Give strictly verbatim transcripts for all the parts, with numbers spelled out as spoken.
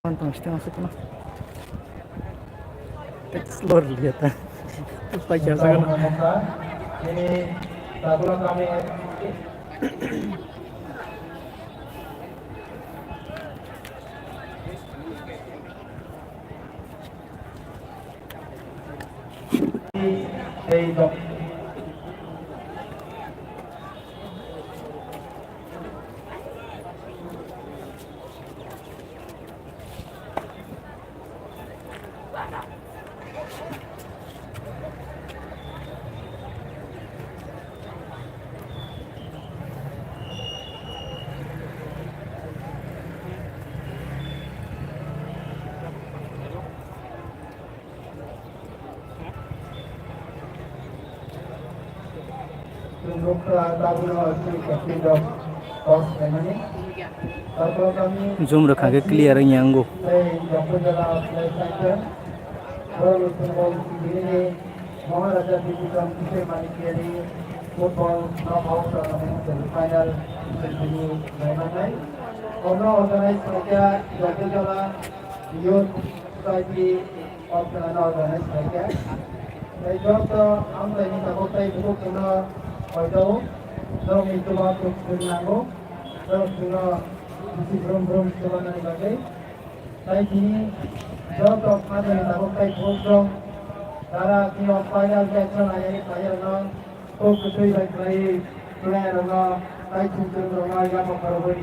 Ang tong siteng asuk no. Tek slor liya ta. Pai kya sa no. Zoom rwkha khe clear wngya wngo. Maharaja Bikram Kishore Manikya ni football knockout tournament semi final semi naimanai. Omo organize khaikha Jagdishwara Youth Society of Telangana organize khaikha. Tei joto amchaini tabuk tei bukhuk chwngno koijago, norokni chuba tuk chwng nango, norok chwngno bisi brum brum chubanani bagwi. Tai tini joto khajaini tabuk tai khorokdong dara tini o final match no nainani phaiyarokno kok kwtwi bai khlaiwi playerrokno tai thwngchwrwngrokno yapha khorogwi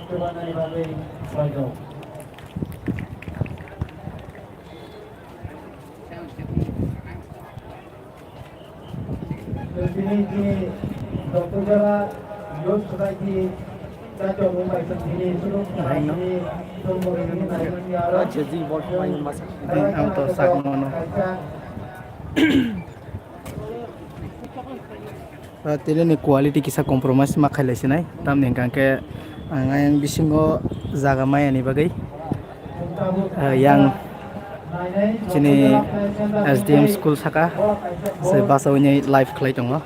chubanani bagwi koijago. Ang to sak mano. Ah, tini ni quality kisa compromise ma khailai sinai, tamni hwnkha khe ang ayang bisingo jaga maya ni bagwi, ah, yang chini S D M school saka se basa wngwi live khlai tongo.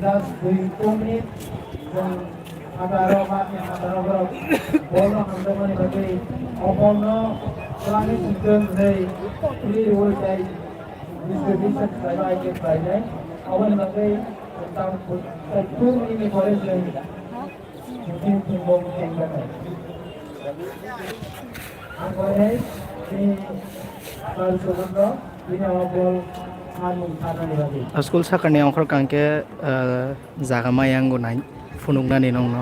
Just doing two minutes, Hataro mani hataro borok bolno hamjakmani bagwi o bolno kwlangwi sujak hwnwi free reward tei distribution khlaibai khe khlainai. Aboni bagwi tang two minute ni pore chwng meeting thwngmung thwngjaknai. Ang koinai chini sir Sugun rok bini o bol sanmung sanani bagwi. School sakani ongkhor kangkhe, ah, jaga maya wngwi nai phunuknani nongno.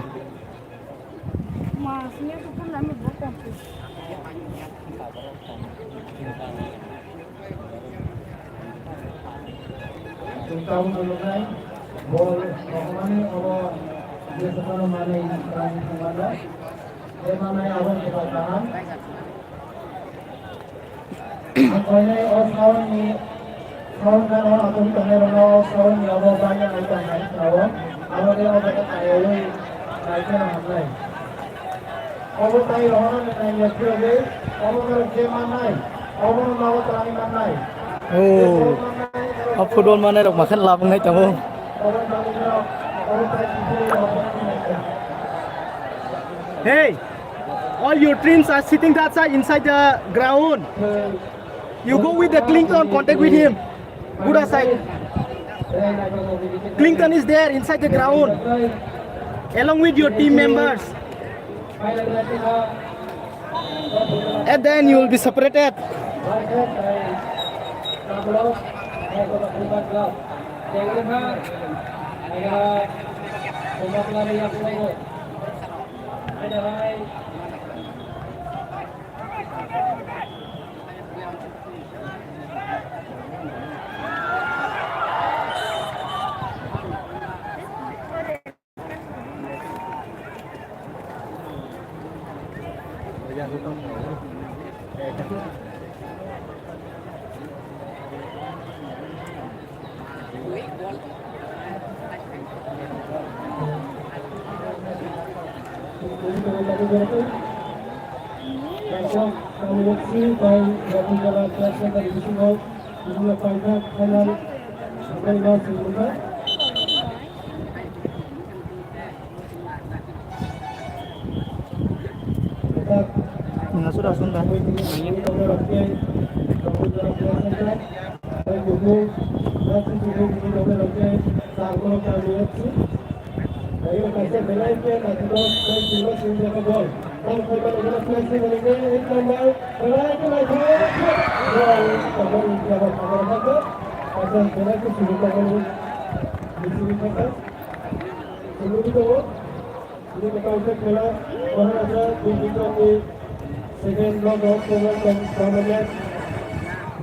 Chwng tabuk nuknai, bol rohormani obo jesukano manwi manwi thangmano. Tei manai abo ni kwtal kaham. Ang koinai o sound ni, sound gano atugwi tongnai rokno o sound ni abo bangya nai tongnai khlaio. Abo tei o jaga kaiwi nai kheno hamnai. Obo tai rohorna nai ya phiyogwi, obo norok je mannai, obo no nogo twlangwi mannai. Oh, o football manai rok makhan labwnai tongo. Hey, all your teams are sitting that side inside the ground. You go with the Clinton, contact with him. Buddha side. Clinton is there inside the ground, along with your team members. And then you will be separated. Ngasura sunda. Ini kaisa khela, Maharaja Bumjikra ni second round of tournament,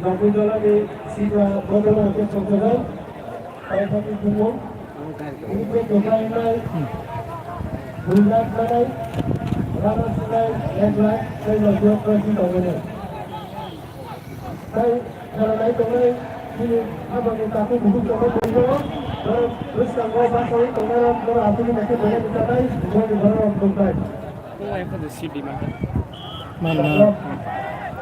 Jambujala ni Sitra Bodolo hwnkhe songchajak. Paithakni bumung, ini khe kwplainai, buijaknai, rana sinai, ek lakh, tei joto trophy tongmani. Tei khwnanai tongnai chini habangni takhuk bukhuk tongma tongjago, norok bwskango basaui tongnai rok norok asugwi naikhe belai mwchanai, boni borok rok tongthai. Mano.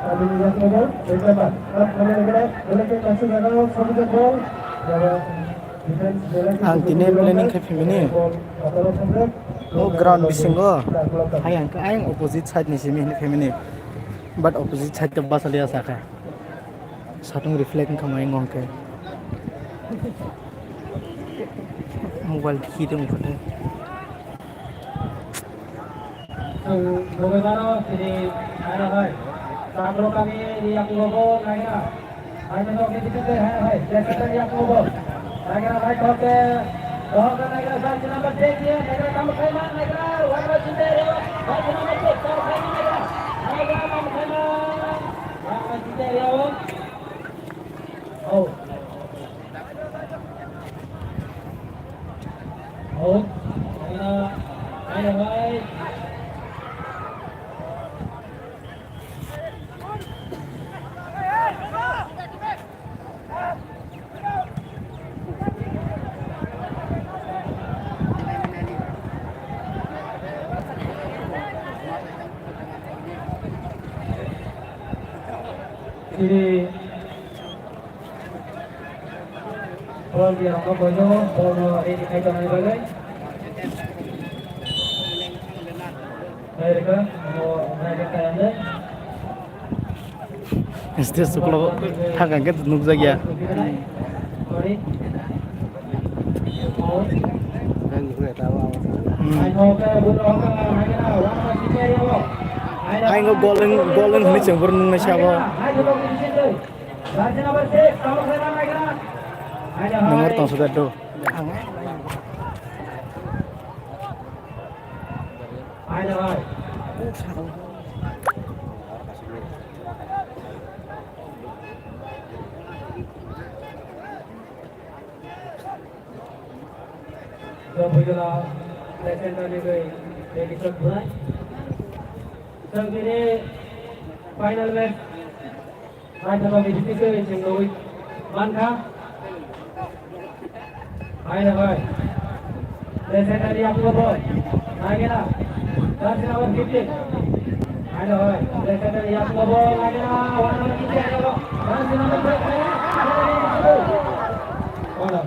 Aboni yaklago, Rengkama. Tam khwnanai gwnang, belai khe kaisa jagao sabijak bol. Ang tini planning khe phimani. O ground bisingo. Ayang, ayang opposite side ni simi hwnwi phimani. But opposite side to basa liya sakha. Satung reflect wngkha mai wngkha. Mobile khi tong khe. Ang bwrwi mano sini naina hai. Chakro kami ni yakungo bo naina. Hai no ni bisingo hai hai. Jesa ni yakungo bo. Naina hai khote. Dohor ka naina jersey number ten ye. Naina kam khai ma naina. Wara sinde re. Jersey number ten. Kam khai ma naina. Naina kam khai ma. Wara sinde re. Oh. Oh. Naina. Naina hai. Chini volunteer rok no boino, bono ready khai tongnai bagwi. Nairwkha, omo nairwkha kaya hwnwi. Stage uklo thang hwnkhe nukjakya. Hmm. Aingo gol wng, gol wng hwnwi chwng bohrok nuknai sabo. Nungor tongsa da do. Jambujala Play Center ni bai ready khwlai. Chwng tini final match. Naithotok ni bisingtwi chwng nugwi mankha. Hai na bai. Play Center ni yakungo bo. Naigena. Jersey number fifteen. Hai na bai. Play Center ni yakungo bo. Naigena. One number fifteen. Jersey number five. Corner.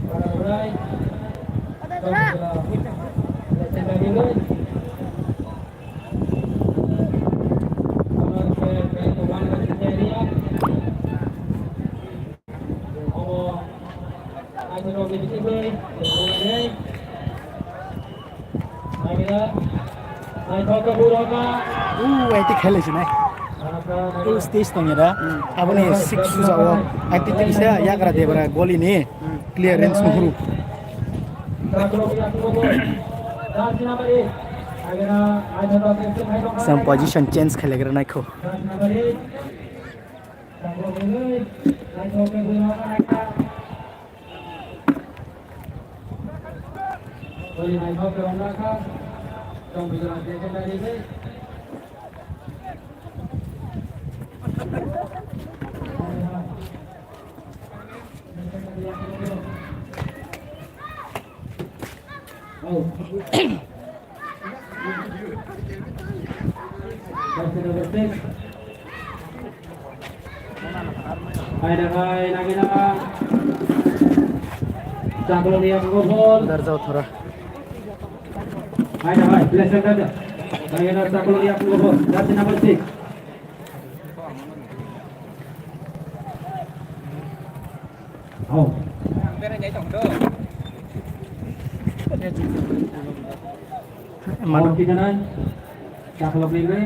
Corner, right. Play Center ni. Ooh, I think khele sinai. Ooh, stage tong ya da. Aboni six suja o. I think tisa yagra debra goli ni. Clearance nuhuru. Some position change khailagra naikho. Hai, hai, nagi nama. Chaklo ni ang gopol. Dar jao thora. Hai, hai, play center de. Hai, hai, Chakolok yakung go ball. Jersey number six. Oh. Mano. Out, kita nai. Chakolok ni nai.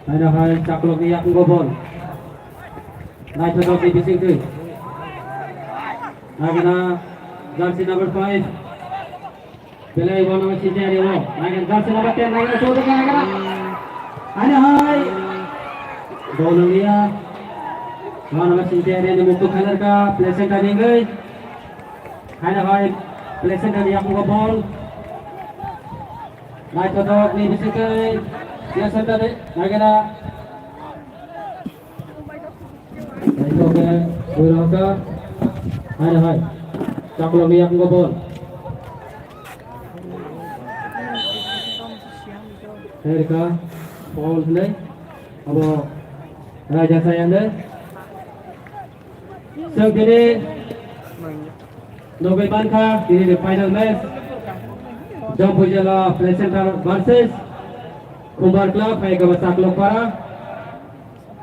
Hai, hai, Chakolok ni yakung go ball. Naithotok ni bising twi. Nagina, jersey number five. Belai bono sijari o. Nagina, jersey number ten, nagina, sodok nagina. Hai, hai. Ball liya. Bono sijari ni muktu khalar ka, play center ni ngai. Hai, hai. Play center ni yakung go ball. Naithotok ni bising twi. Play center ni, nagina. Naithoke, buiroka. Hai, hai. Chakolok ni yakung go ball. Herka, foul hnai. Abo Raja Sayang de. Sengkini. Nogoi mankha, tini ni final match. Jampui Jela Play Center versus Kumbar Club, hai kaba Chakolok para.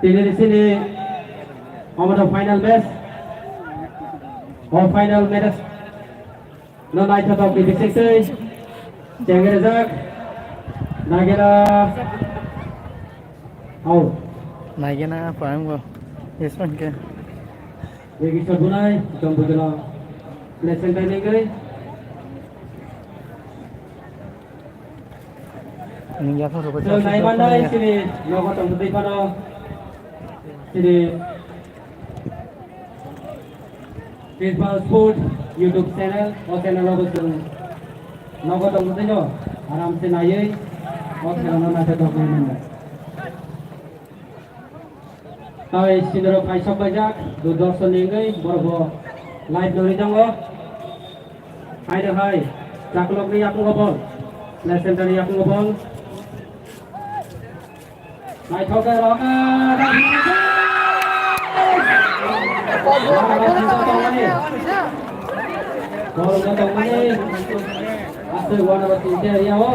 Tini ni sini omono final match. O final match no naithotok ni bising twi. Chengrejak. Nagera. Au. Nagena, pahango. Yes, man ke. Begi sabunai, jom bujalo. Lesson timing gari. Nung ya thong rokoi. So, nai mandai sini, nogo tong tei pano. Sini. Baseball Sport YouTube channel, o channel o bosong. Nogo tong tei no, aram se naiye, o channel no nai tong tei mandai. Tai sindoro phai sok paijak, Doordarshan ni wngwi borok bo live nori tongo. Hai de hai, Chakolok ni yakung o bol, Play Center ni yakung o bol. Naithok khe rohorkha. Bol wngkha tongmani. Aste one over three area o.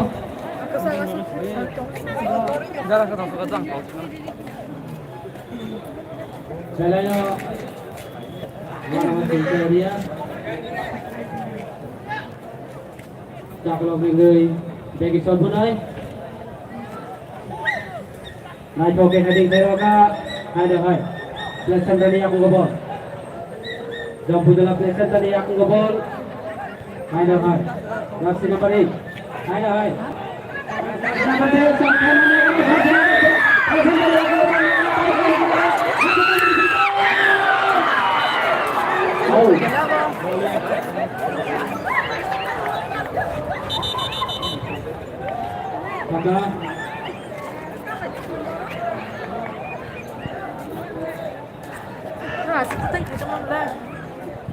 Belai no. One over three area. Chakolok ni nwi begi sol bunai. Naithok khe heading khe roka. Hai de hai. Play center ni yakung o bol. Jom Bujala Play Center ni yakung o bol. Hai de hai. Jersey number eight. Hai de hai.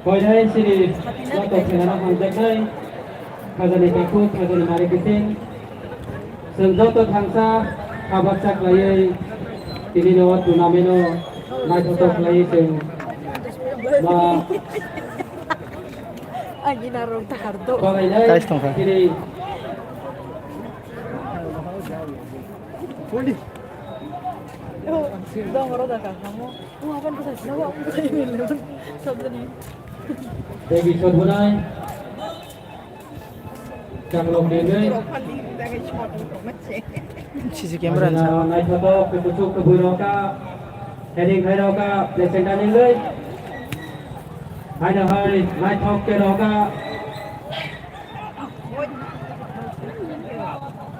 Koinai sini joto khenana hamjaknai, khajani takhuk, khajani mari bising. Chwng joto thangsa habaksa khlaiwi tini no tournament o naithotok khlaiwi chwng ma Ani narwk ta hardo. Balainai Tais tongkha. Tini. Dong oro da ka hamo. O apan ko sai na, o apan ko sai ni le. Sabjani. Begi sot bunai. Chakolok ni nwi. C C camera. Adina naithotok khe kuchuk khe bui rokha. Heading khai rokha. Play center ni nwi. Haino hai naithok khe rokha.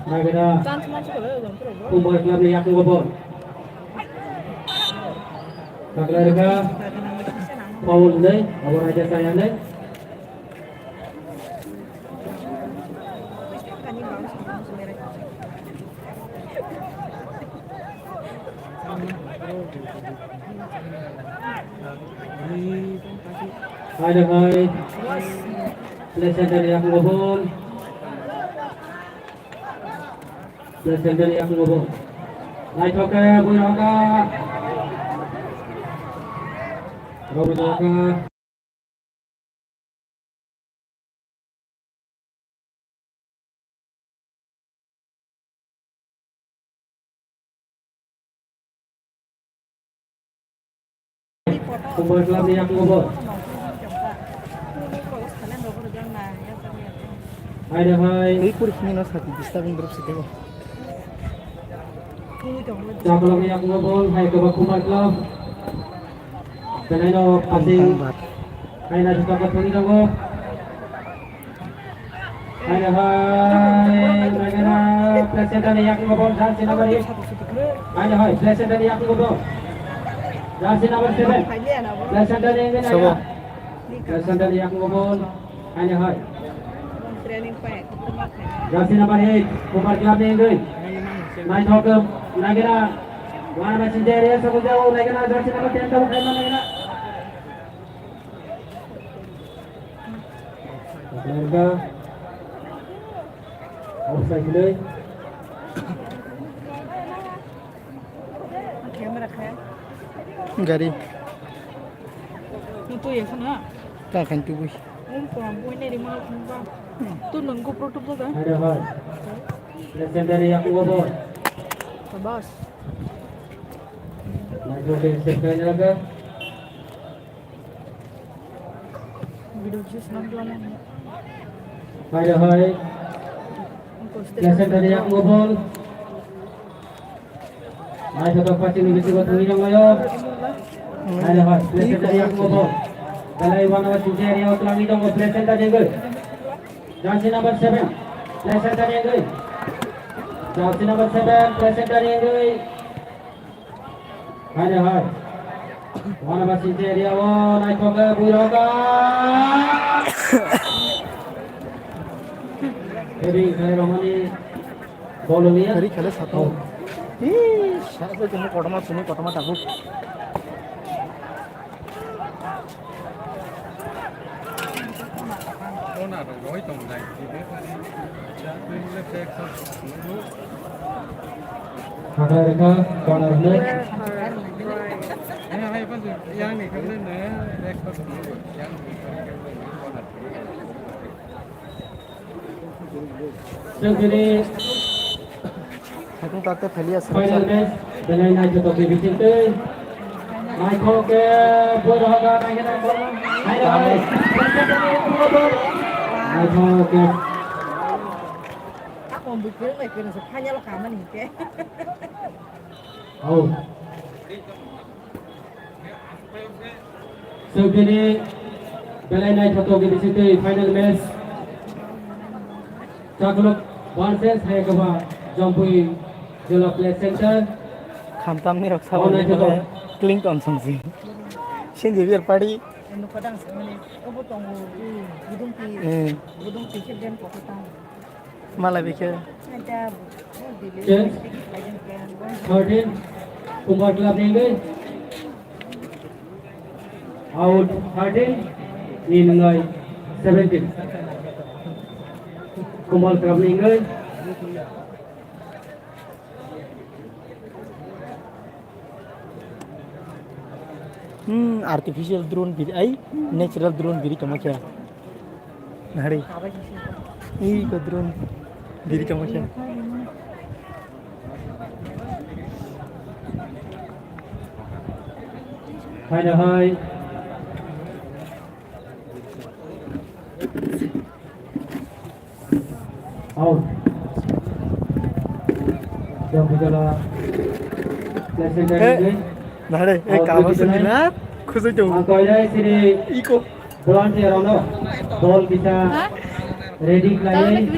Nagina. Kumbar club ni yakung o bol. Taklai rokha. Foul nai. Abo raja saya nai. Hai, hai. Play center ni yakung o bol. Play center ni yakung o bol. Naithok khe bui rokha. Rok bai tongkha. Kumbal Club ni yakung o bol. Hai de hai. Tei puri sini no sati disturbing group sitego. Chakolog ni yakung o bol, hai kebo Kumbal Club. Belai no passing. Hai na juta ko thoni tongo. Hai, hai, nagena, Placenta ni yakung o bol, jersey number eight. Hai, hai, Placenta ni yakung o bol. Jersey number seven. Placenta ni yakung o bol. Hai, hai. Jersey number eight, Kumbal Club ni wngwi. Naithok, nagena, wana ba sinjai area, sokol jao, nagena, jersey number ten, tamo khaima nagena. Nagena. Offside le. Camera khe. Gari. Mutu ya sana. Ta khan tu bui. Um, ko bui ne ri ma ba. Tu nang GoPro tup da. Ada hai. Legendary aku bobo. Sabas. Nang ko ke se kai na ka. Video just not one. Hai hai. Legendary aku bobo. Naithotok pachini bisingo thangwi rwnglaio. Hai, hai, Placenta ni yakung o bol. Belai uanama sinjai area o twlangwi tongo Placenta jengwi. Jersey number seven, Placenta jengwi. Jersey number seven, Placenta jengwi. Hai, hai. Uanama sinjai area o naithok khe buiroka. Heading khlai romani. Bol liya. Kari khale sato. Oh. Ih, sato tumi kotoma, tumi kotoma tabuk. Hagra rekha, corner le. Chwng tini Hakung takte pheliya final match, belai naithotok ni bisingtwi. Naithok khe, Boirohoga naikhe naikhe. Hai, hai. Naithok khe. Final kamani khe. Oh. Chwng tini belai naithotok ni bisingtwi final match. Chakuluk versus Hayakaba Jompui Jolo Play Center. Khamtam ni rok sabo. Oh, naithotok. Clinton songsi. Sinji bir party. Nukho dang samani. Obo tongo. Gudung pi. Eh. Gudung pi khe ben koko tang. Malai bikhe. Change. Thirteen, Kumbal Club ni wngwi. Out thirteen, ni wngwi seventeen. Kumbal Club ni wngwi. Hmm, artificial drone biri, ai, natural drone biri tongma khe. Nahari. Ih, ko drone biri tongma khe. Hai, hai. Out. Jom Bijala. Placenta. Eh, nare, eh, out kama Bijala. Sini na? Khujui tu. Ang koirai sini. Iko. Volunteer ono. Bol bisa. Ha? Ready khlai.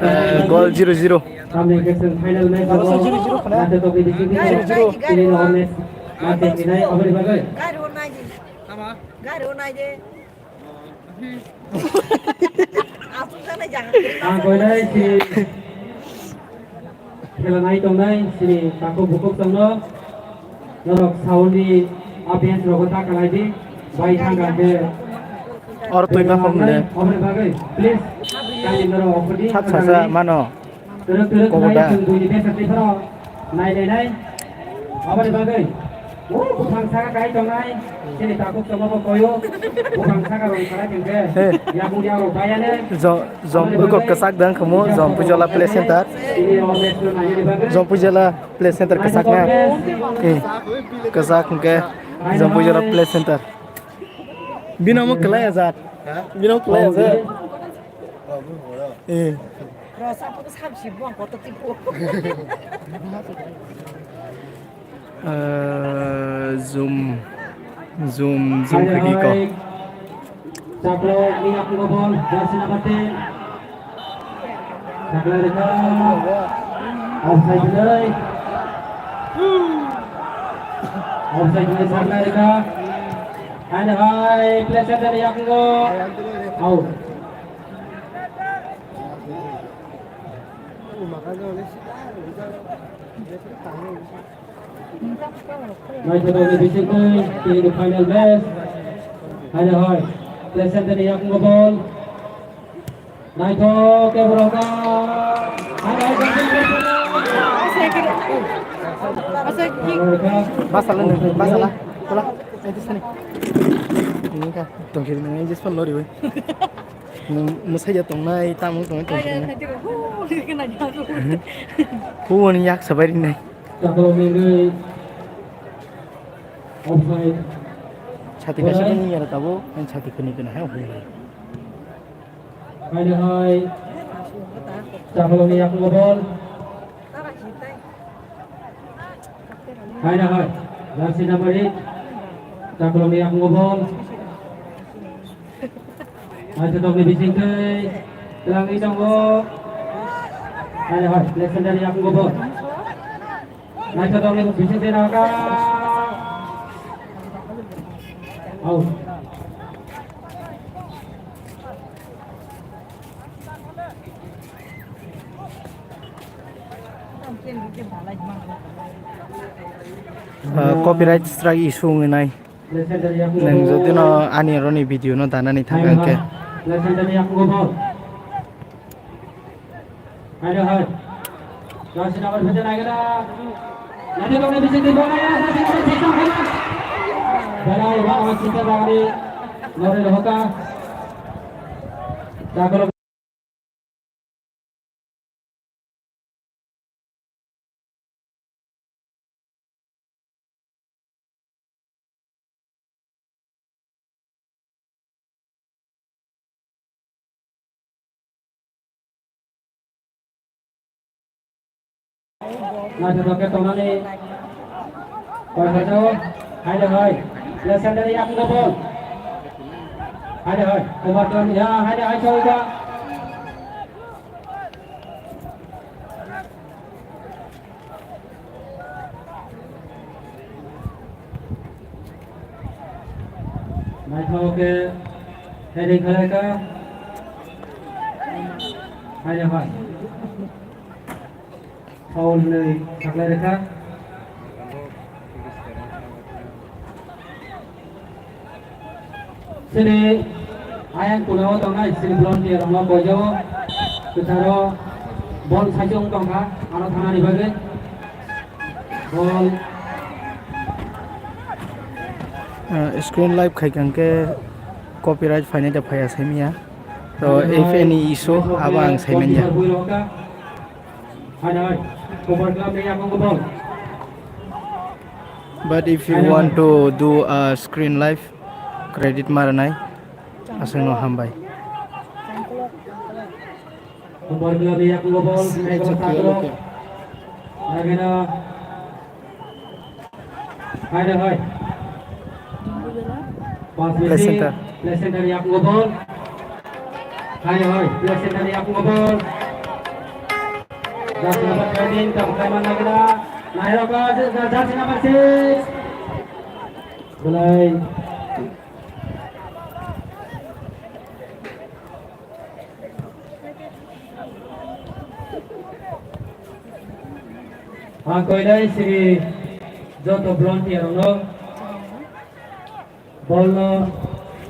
Goal zero zero. Kami ke final match. Zero zero. Nanti topi di sini. Zero zero. Ini lawan match. Nanti final abri bagai. Gari warna aja. Sama. Gari warna aja. Ang koinai si khela nai tongnai sini takhuk bukhuk tongno norok sauni audience rogo ta kalai di bai thangka khe. Or twi ma phone ne. Oboni bagwi please kali norok okhordi. Sat sasa mano. Turuk turuk kobo nai da. Chwng buini besa twi phano nai nai nai. Oboni bagwi. O buphang saka kai tongnai, chini tabuk tongma bo koyo, buphang saka rong khalai tongkhe, He. Yakung yakrok bayane. Jo-, jom, Aboni uko bagwi kwchak dang khamu, Jom Pujola Play Center. Chini o match no nainani bagwi. Jom Pujola Play Center kwchak na. Eh, kwchak hwnkhe Jom Pujola Play Center. Bino mo kwlai ajat. Ha? Bino mo kwlai ajat. Eh. Rasa apa tuh sabsi buang kotor tipu. Eh, zoom, zoom, zoom kaki ko. Chaklo, ini aku ngobol, jersey number ten. Chaklo reka. Offside delay. Offside delay, chaklo reka. Hai, hai, pleasure dari aku. Out. Naithotok ni bisingtwi tini ni final match. Hai hai. Pleasure dari aku ngobol. Naithok ke borok ka. Hai hai. Basala, basala. Pula, itu sini. Ini kan, tongkiri nang ini spot lori, weh. Mwsaiya tongnai, tamo tongnai, tongkiri nang. Huwani yak sabai rinai. Chati kaisa ni yara tabo, ang chati kani kani hai hwnai. Hai hai. Chaklo ni yak ngobol. Hai hai. Jersey number eight. Chaklo ni yak ngobol. Naithotok ni bisingtwi twlangwi tongo. Hai hai, legendary yakung bo. Naithotok ni bisingtwi naka. Out. Ah, copyright strike issue wngwi nai. Nwng jodi no ani aro ni video no danani thang khe. Naithotok khe tongnani. Koi hajao. Hai de hai. Legendary yakung bo. Hai de hai. Kumar Khan, ya, hai de hai, choi ka. Naithok khe heading khlai kha. Hai de hai. Foul hwnwi saklai rwkha. Chini ayang kunao tongnai chini volunteer rokno boijago kwcharo bol saisung tongkha ano thanani bagwi. Bol. Ah, screen live khai kha hwnkhe copyright phainai da phaiya saimanya. So if any issue abo ang saimanya. But if you want to do a screen live, credit ma rwnai, aswkno hambai. Hai de hai. Play center. Play center yakung bol. Hai de hai. Play center yakung bol. Jersey number thirteen, tam kaiman lagina. Nairok, jersey number six. Belai. Ang koinai sini joto volunteer rokno bol no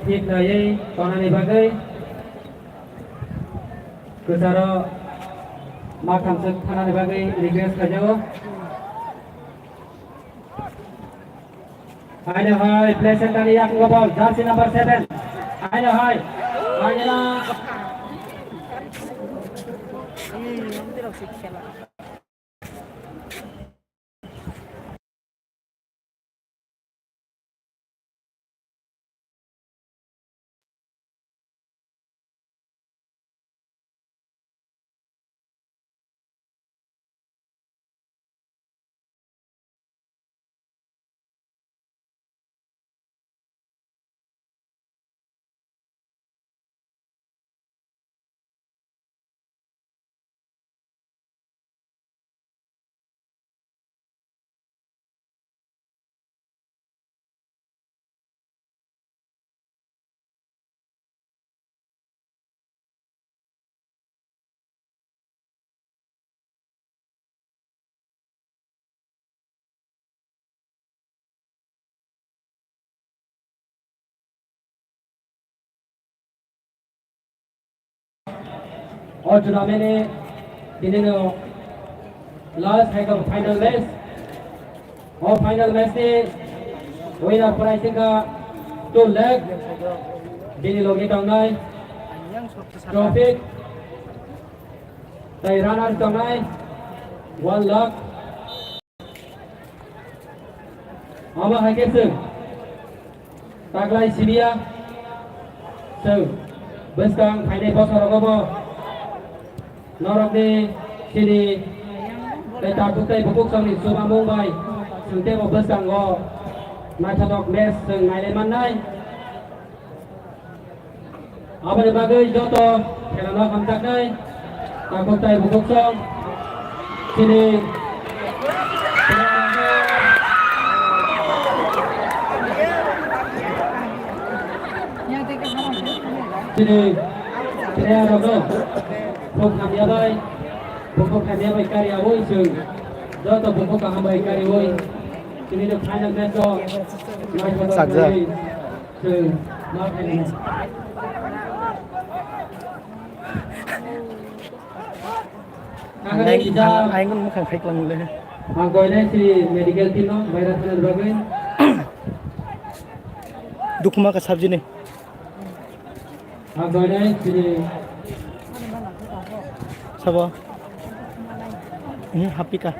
thik naiwi tonani bagwi kwcharo makhamswk thanani bagwi request khlaijago. Haino hai, placenta ni yakungo bol, jersey number seven. Haino hai, Angela. O tournament ni tini no last hai kha final match. O final match ni winner prize wngkha two lakh. Bini logi tongnai trophy tei runner tongnai one lakh. Abo hai khe chwng taklai simiya, chwng bwskang phainai bosorogo bo norokni chini tei takhuk tei bukhuk songni chubamung bai chwng teibo bwskango naithotok match chwng nailai mannai. Aboni bagwi joto khelano hamjaknai takhuk tai bukhuk song chini, chini player rokno khuk hamya bai, bukhuk hamya bai kariyaui chwng joto bukhuk kaham bai kariui chini final match o naithotok Sajak. Chwng ma phainai. Ang, ang, ang mukhang khaiklang le. Ang koinai si medical team no virus na bagwi. Dukuma ka sabji ni. Ang koinai si. Sabo. Ini hapika.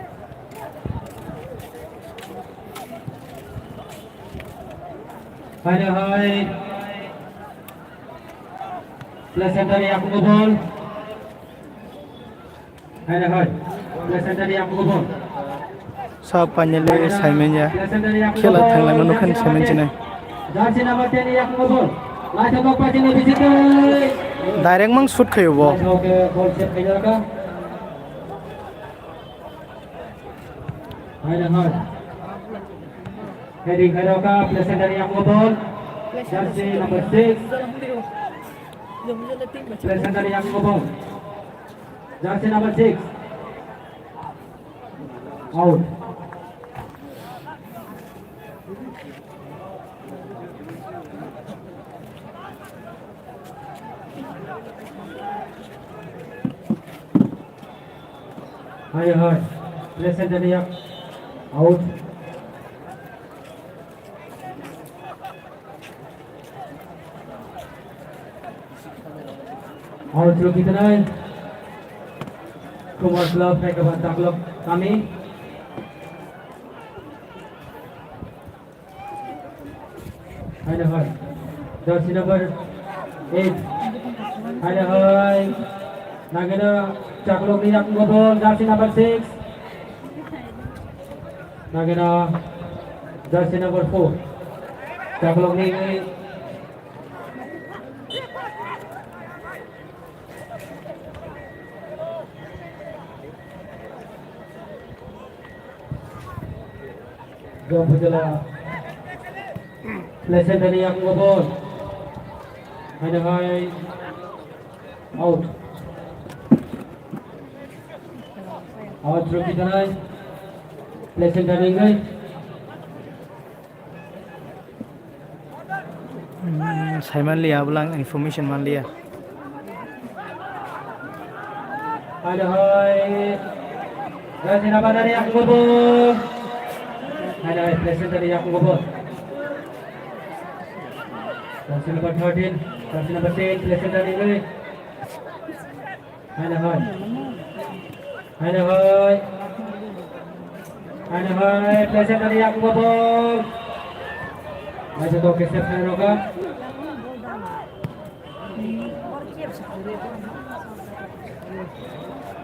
Hai hai. Placenta ni yakungo bol. Hai hai. Placenta ni yakungo bol. Sa painele saimanya. Khela thanglaima nukhan saiman chinai. Jersey number ten ni yakungo bol. Laithok bok pachini bisitwi. Direct mang shoot khayo bo. Laithok bol save khayo ka. Hai hai. Heading khai rok ka, placenta ni yakungo bol. Jersey number six. Placenta ni yakungo bol. Jersey number six. Out. Hai hai. Placenta ni yak. Out. Out throw kitanai. Kumar Club hai kaban taklok kami. Hai hai. Jersey number eight. Hai hai. Nagina taklok ni yakungo bol. Jersey number six. Nagina jersey number four. Taklok ni Jom Pujala. Placenta ni yakungo bol. Hai hai. Out. Out throw kitanai. Placenta ni wngwi. Hmm, saiman liya, ablang information man liya. Hai hai. Jersey number nine ni yakungo bol. Hai hai, placenta ni yakungo bol. Jersey number thirteen, jersey number ten, player center ni wi. Haino hai. Haino hai. Haino hai, player center ni yakung ball. Hai to ke sep hai roga.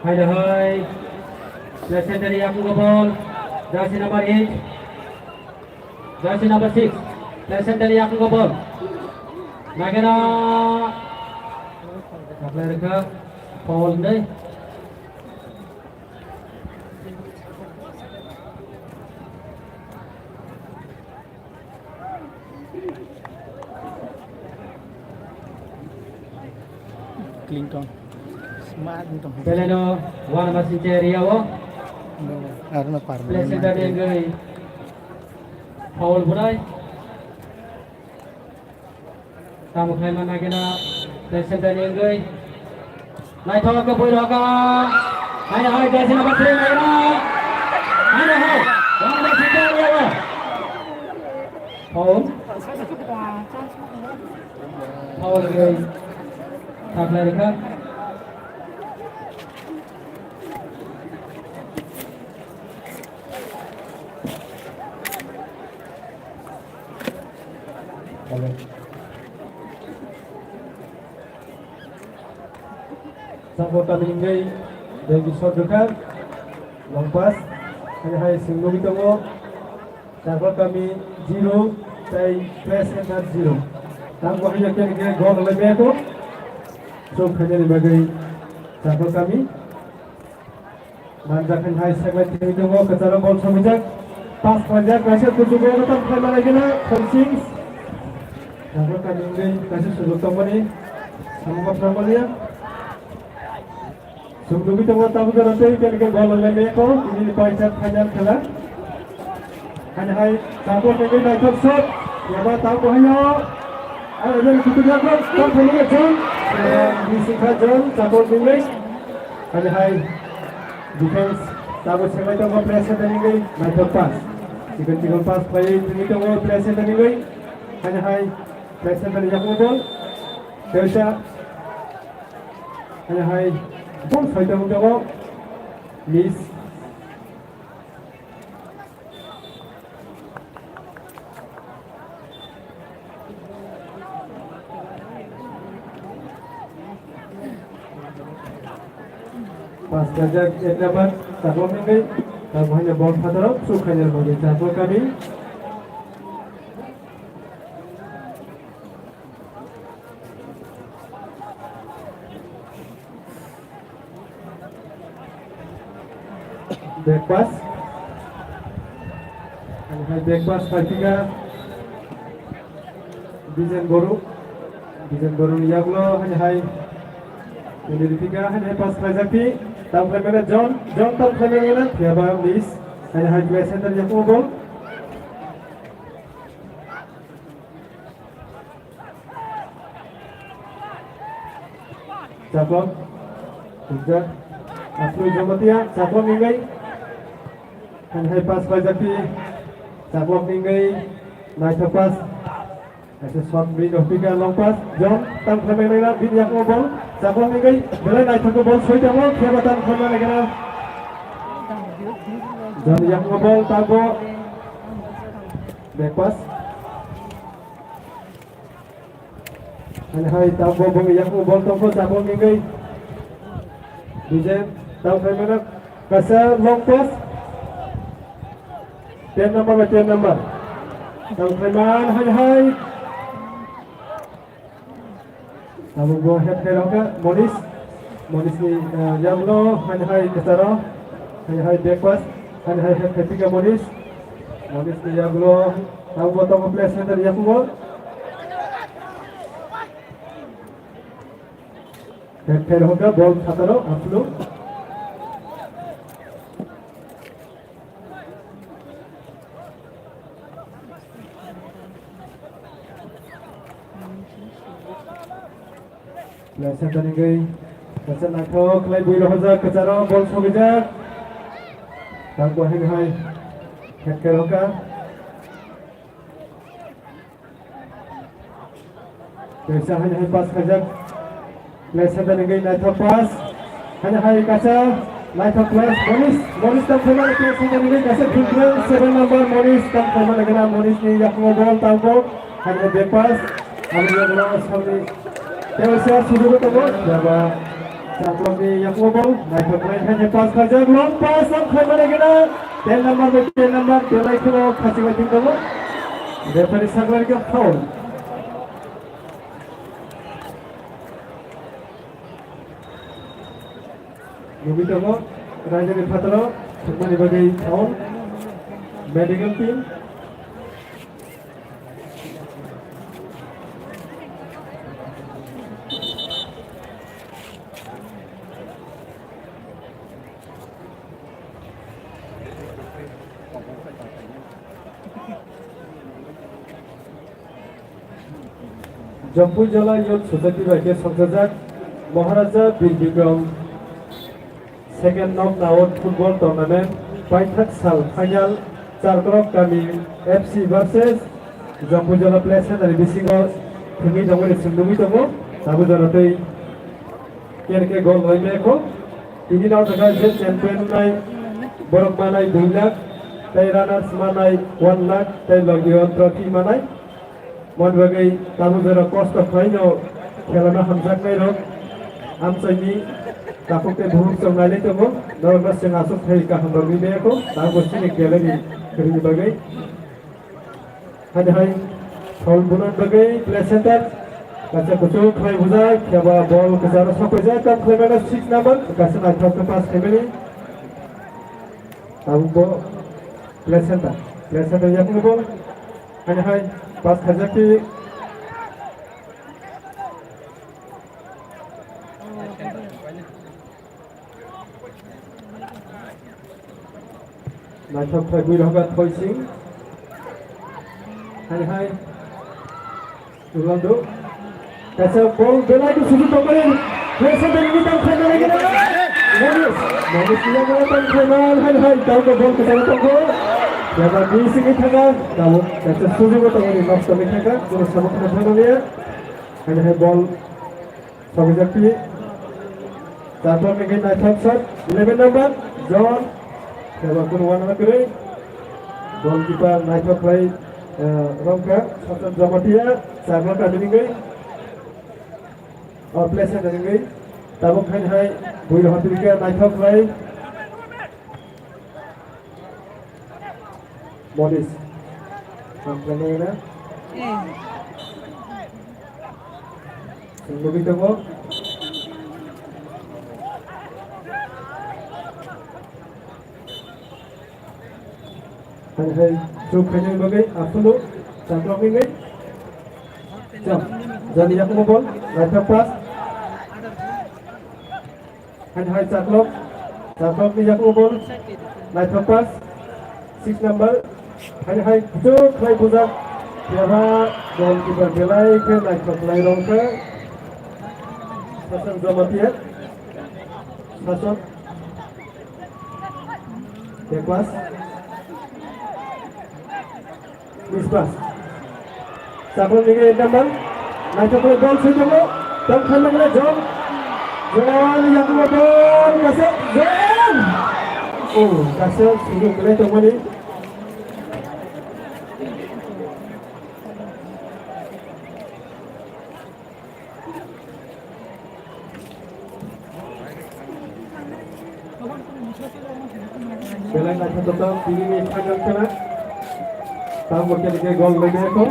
Haino hai. Player center ni yakung ball. Jersey number eight. Jersey number six, Nelson Deli yakung ball. Nagena. Kaplai reka. Foul deh. Clinton. Smart Clinton. Beleno, one number sinche area o. Arno par. Player center ni wngwi foul bunai. Tamo khlai man nagena, player center ni wngwi. Naithok khe bui roka. Haino hai, jersey number three nagena. Haino hai, one number sinche area o. Foul. Foul wngwi. Kaplai reka. Sabo tamni hingwi Devi Sordukar, long pass, hai hai swng nugwi tongo. Chakma kami zero tei Press Center zero. Tamo hai khe khe gol lai beko. Sok khainani bagwi Chakma kami. Manjak hai hai seglai thwi tongo, kwcharo bol somijak. Pass khlaijak, kaisa kuchugo tam khlai manai gena, Khonsing. Chakma kami wngwi kaisa sujuk tongmani. Samung kha phra maliya. Sumdugwi tongo tabuk jora tei khe khe gol wngwi meko, tini ni paisa final khela. Hani hai, Chakma ni naithok shot, yaba tabuk hayo. Aro jeng kutu jak rok, tam thani jon, eh, Nisikha jon, Chakma ni. Hani hai, defense, tabuk seglai tongo, player center ni naithok pass. Chikon chikon pass khlai, tini tongo, player center ni. Hani hai, player center ni yakung bol. Kaisa. Hai hai, bol soi tongo tabuk. Miss. Pass kajak ek number, Chakma ni wngwi. Tabuk haino bol phataro, suk khainai bagwi Chakma kami. Back pass. Hai back pass khai pika. Bijen Boru. Bijen Boru ni yagulo hai hai. Ini pika hai hai pass khai jakti. Tam khai mana John. John tam khai mana. Yaba miss. Hai hai play center yakumo bol. Chakma, Tujak, Asmi Jamatia, Chakma ni wngwi. Hai hai pass khlai jakti, Chakma ni wngwi, naithok pass. Kaisa shot bini rok pika long pass, John, tam khlai nai nai bini yakumo bol, Chakma ni wngwi, belai naithok bol, soi tamo, kheba tam khlai nai nai. John yakumo bol, tabo, back pass. Hai hai, tabo bung yakumo bol tongkho, Chakma ni wngwi. Bijen, tam khlai mana, kaisa long pass. Ten number by ten number. Tam khlai man, hai hai. Tabo bo head khe rokha, Monish. Monish ni, eh, yagulo, hai hai, kwcharo. Hai hai, back pass. Hai hai, head khe pika Monish. Monish ni yagulo, tabo bo tongo play center yakumo. Head khe rokha, bol phataro, Aslu. Player center ni wngwi kaisa naithok khlai bui rohorjak, kwcharo bol sogwijak. Tang bo hai hai head khe rokha. Kaisa haino hai pass khaijak. Play center ni gate naithok pass. Haino hai kaisa naithok pass. Monis, Monis tang khaimani play center ni gate kaisa fifty seven number Monis tang khaimani gana Monis ni yakungo ball tangbo. Haino back pass. Haino yakungo samni. Tei waisa sujugo tongo. Yaba. Chaklokni yakungo ball. Naithok khlai haino pass khaijak. Long pass tang khaimani gana. Ten number bai ten number. Belai kheno khachigwi thwng tongo. Referee saklarikha foul. Nugwi tongo, raijani phataro thwngmani bagwi town medical team. Jampui Jala Youth Society bai khe songchajak Maharaja Bir Bikram Second Knockout Football Tournament paithak sal final Charkorok Kami F C versus Jampui Jala Play Center ni bisingo thwngwi tongmani chwng nugwi tongo, tabuk jora tei K R K goal rwimani kho. Tini no jaga je champion nai borok manai dui lakh, tei runners manai one lakh, tei logi o trophy manai. Mon bagwi tabuk jora kosto khlaino khelano hamjaknai rok amchaini takhuk tei bukhuk chong nailai tongo. Norokno chwng aswk thai kaham rok wi maya kho, tabuk chini gallery kwrwini bagwi. Haino hai foul bunan bagwi play center. Kaisa kuchuk khlai bujak, phiya ba ball kwcharo sokphaijak, kam khlaimano six number, kaisa naithok khe pass khlaimani. Tabuk bo play center, play center yakni ball. Haino hai pass khaijak phi. Naithok khlai bui rohga Thoi Singh. Hai hai. Ulandu. Kaisa ball belai khe suju tongmani. Pressure dan ini tang khlai nai gana. Monis. Monis iya gana tang khlai nai. Hai hai. Tau ko ball khe tang ko. Yaba di sini thaga. Tau kaisa suju ko tongmani. Noksa ni thaga. Kono sabuk na thaga niya. Hai hai ball. Sokjak phi. Chaklok ni naithok shot, eleven number, John. Eba kunu wana kwrwi. Goalkeeper naithok khlai, eh, rongkha, Sachin Jamatia, Chaklok ni wngwi. O, play center wngwi. Tabuk khaini hai, bui rohor twi khe naithok khlai. Monis. Ang khlainai na? Eh. Chwng nugwi tongo. Hai hai, chuk khainai bagwi, aphuru, chaklok wngwi. Cham, jani yakumo ball, naithok pass. Hai hai Chaklok, Chaklok ni yakumo ball, naithok pass, six number, hai hai kuchuk khlai bujak, yaha goalkeeper belai khe naithok khlai rwngkha, Sachin Jamatia, Sachin, back pass. Miss pass. Chaklok ni eight number. Naithok khe ball soi tongo. Tang khan nang le John. John yakumo ball kasa John. Oh, kasa sujok khlai tongmani. Belai naithotok tini ni final khela. Tamo khe khe gol bai khe ko.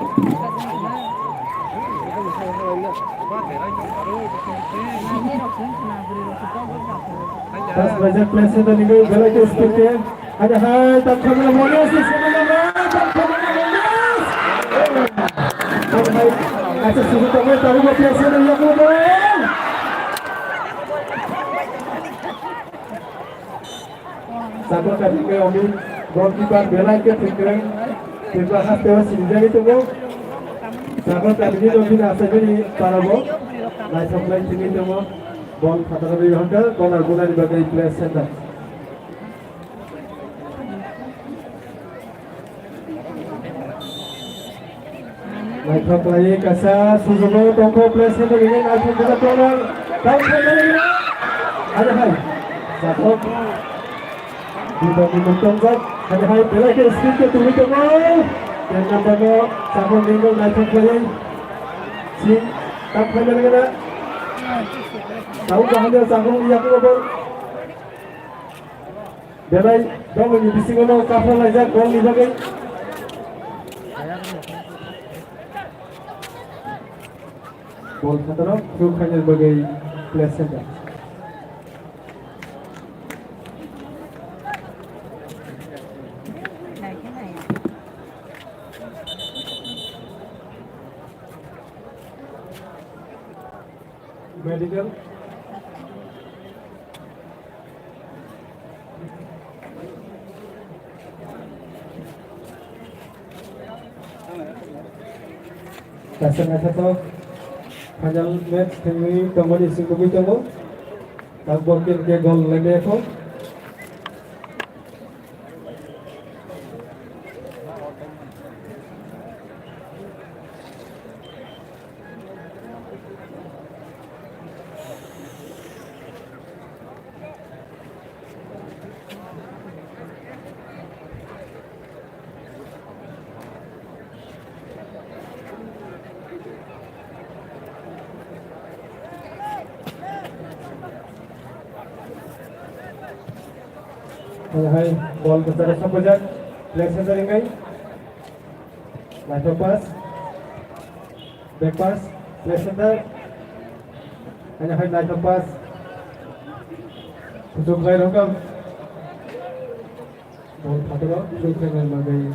Pass bai jak play se tani belai khe speed khe. Ada hai, tam khamna Monis, tam khamna Monis. Hai, acha susu tamai tabu ba play se tani yakumo. Sabo kati ke omi goalkeeper belai ke thikreng. Thikreng haste o sinjai tongo. Sabo kati ke omi na asai bini parabo. Naithok lai sini tongo. Ball khatara ri honda, corner bunani bagwi play center. Naithok khlaiwi kaisa sujugo tongkho, place khe tongkhe, naithok khe tongkho. Tang khe tongkhe. Hai hai. Sathok. Dito dito tongkho. Hai hai, belai khe speed khe tongwi tongo. Ten number no sathok ningo naithok khlaiwi. Sing. Tang khe tongkhe. Tau ko hanya sathok yakubo. Belai dongni bisingo no kaphra laijak golni bagwi. Bol phataro through khaina bagwi place center. Medical. Kaisa naithothok final match thwngwi tongmani simi tongwi tongo. Tabuk khe gol laimaya kho. Hai, bol kwcharo sokojak, left center wngwi. Naithok pass. Back pass. Left center. Ani hai naithok pass. Kuchuk lai rokam. Bol phataro, kuchuk lai rokam.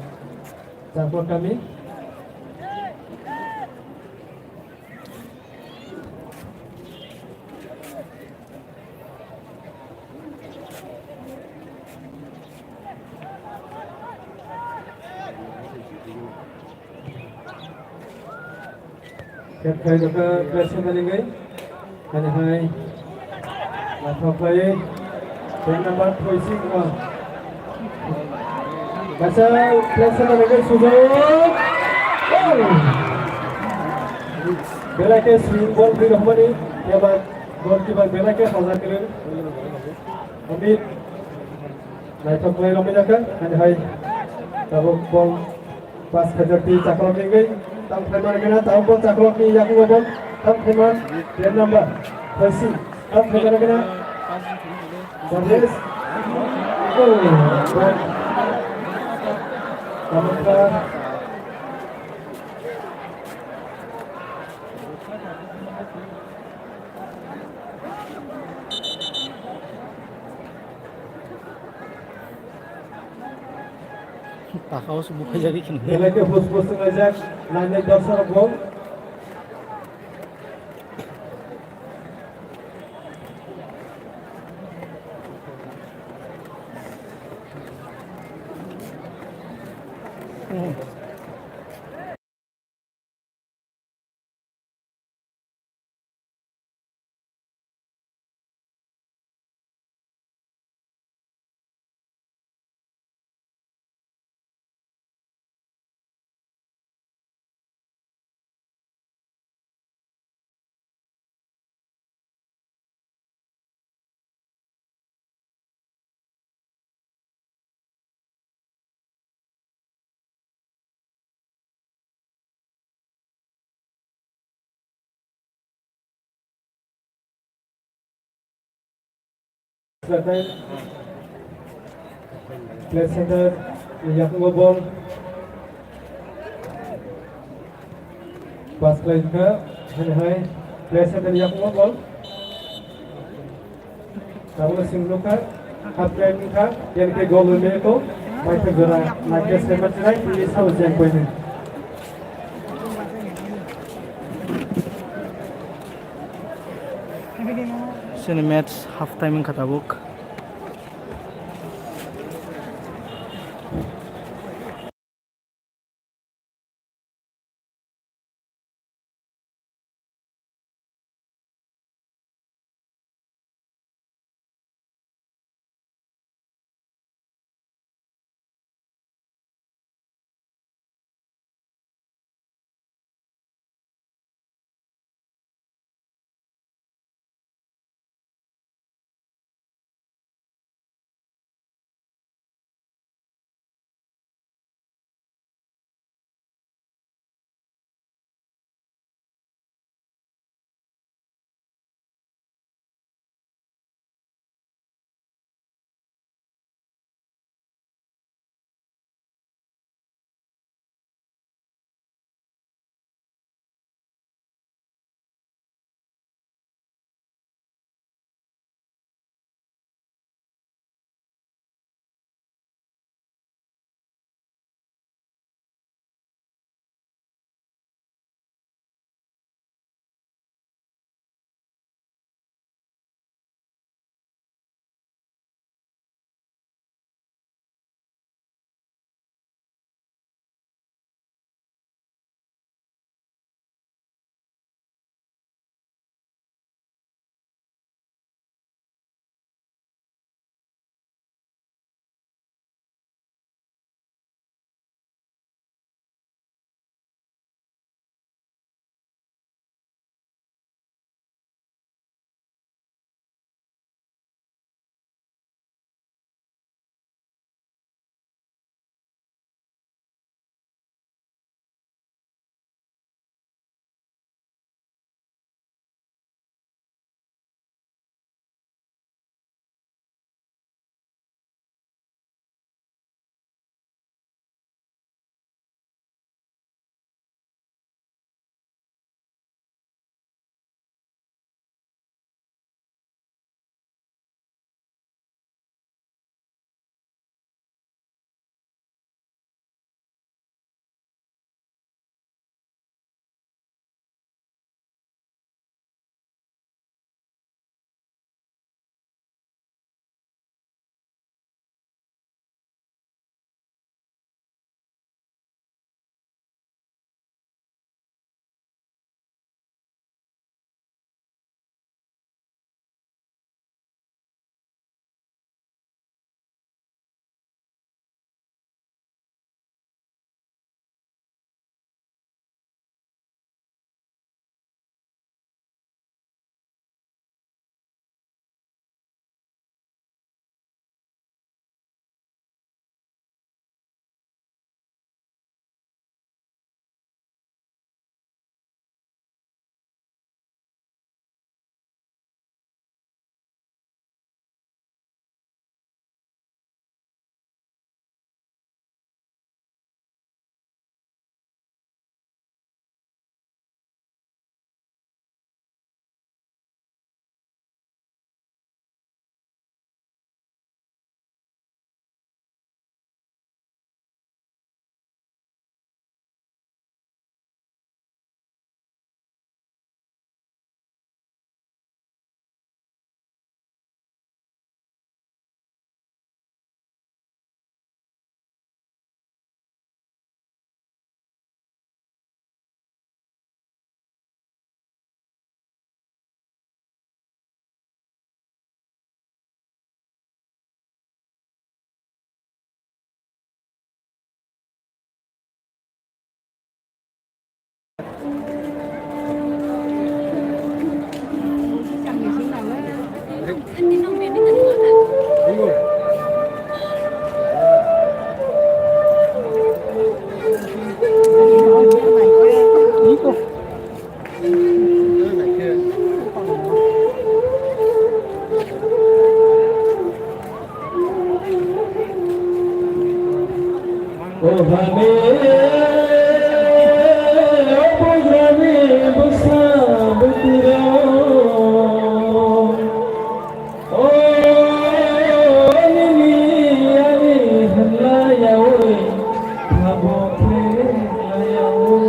Chakma kami. Kep khai dokha, press khe nangwi. Ani hai. Lathok khai. Ten number Thoising, oh. Kaisa place na bagwi sujak. Oh! Belai khe swing ball twi rwmani, eba goalkeeper belai khe sajak kwrwi. Amit naithok khlai romwi jakha, ani hai tabuk ball pass khaijak twi chaklok ni wngwi, tam khlai mani gana, tabuk ball chaklok ni yakung ball, tam khlai man, ten number, Thoising, tam khlai mani gana. Yes. Oh, Takao se buphai jagwi kheno. Belai khe hus hus wnglaijak, nainai dorsa rok bo. Play center, yakungo ball. Pass khlai kha, hai hai. Play center, yakungo ball. Tabuk sing nukha, half time wngkha, N K goal wngwi tongo, maithak jora, naikhe saiman chinai, tini sabo jeng poinwi. Chini match half time wngkha tabuk. O hame, o bugrani bwsa bwtwirok, o nini ani hwnlayaui, abo khe layaui.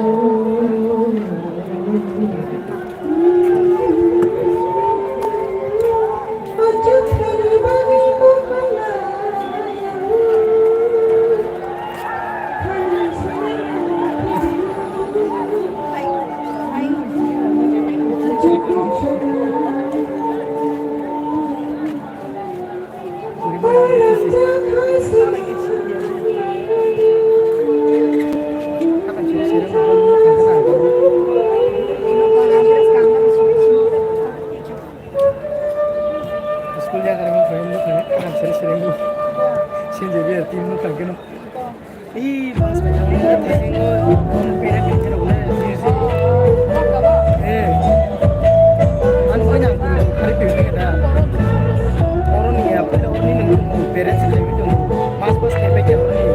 School jaga rok phai nukha, karam sere sere nukha. Sinjai biya team nukha keno. Ee, bus ko jang nukha, thasingo, pera pera wala music. Ee. Ang koi nang koi nang khari pera da. Oroni ya, pura oroni nang pera sere nukha. Bus bus khe pera oroni.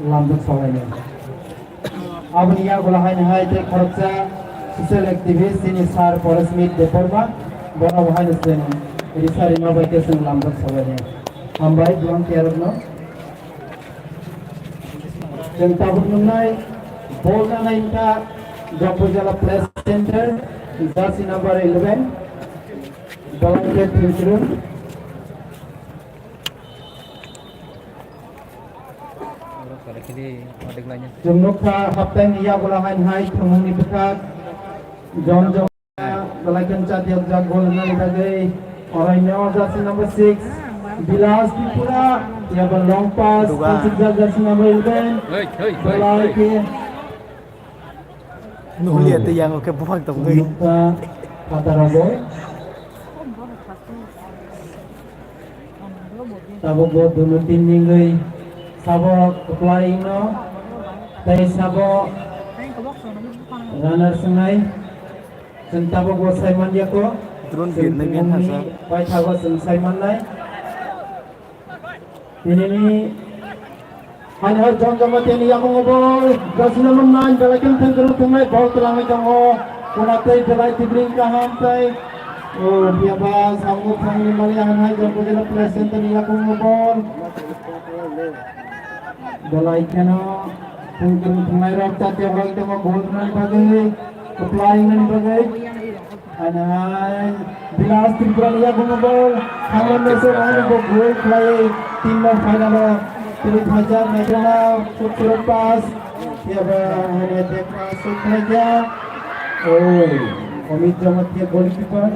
lamduk salainai. Aboni yagulo haino hai tei khoroksa social activist chini sir Porosmit Debbarma, bono bo haino chwng risa rima bai khe chwng lamduk salainai. Hambai volunteer rokno. Chwng tabuk nungnai bol nanai wngkha Jambujala Play Center, jersey number eleven, Volunteer Thingchurung. Chwng nukha haptaini yagulo haino hai thwngmungni bwkhak jon jon belai khe chati jak gol wngnani bagwi oraino jersey number six Bilas Tripura, yaba long pass, Duga. Pachikjak jersey number eleven, Hei, hei, hei, belai hei. Khe Nuhliya tei yango khe buphang tongwi. Nukha phataro bo. Tabuk bo duno team ningwi sabo kwplai wngno tei sabo runner swngnai. Chwng tabuk bo sai man ya kho. Drone birnai biyang hasa. Chwng paithago chwng sai mannai. Tinini Haino John Jamatia ni yakungo bol, jersey number nine, belai khe thengkru thwngnai bol twlangwi tongo. Kona tei belai tibring kaham tei, o, phiya ba samung thangni mali haino John Bojela Play Center ni yakungo bol. Belai kheno thengkru thwngnai rok chatia wngwi tongo bol rwnani bagwi, kwplai wngnani bagwi. Haino hai Bilas Tripura ni yakungo bol. Thangma mese haino bo goal khlai team no final o twi phaijak naikrana Kutsurok pass. Yaba haino attack pass khlai kha. Oh, Amit Jamatia goalkeeper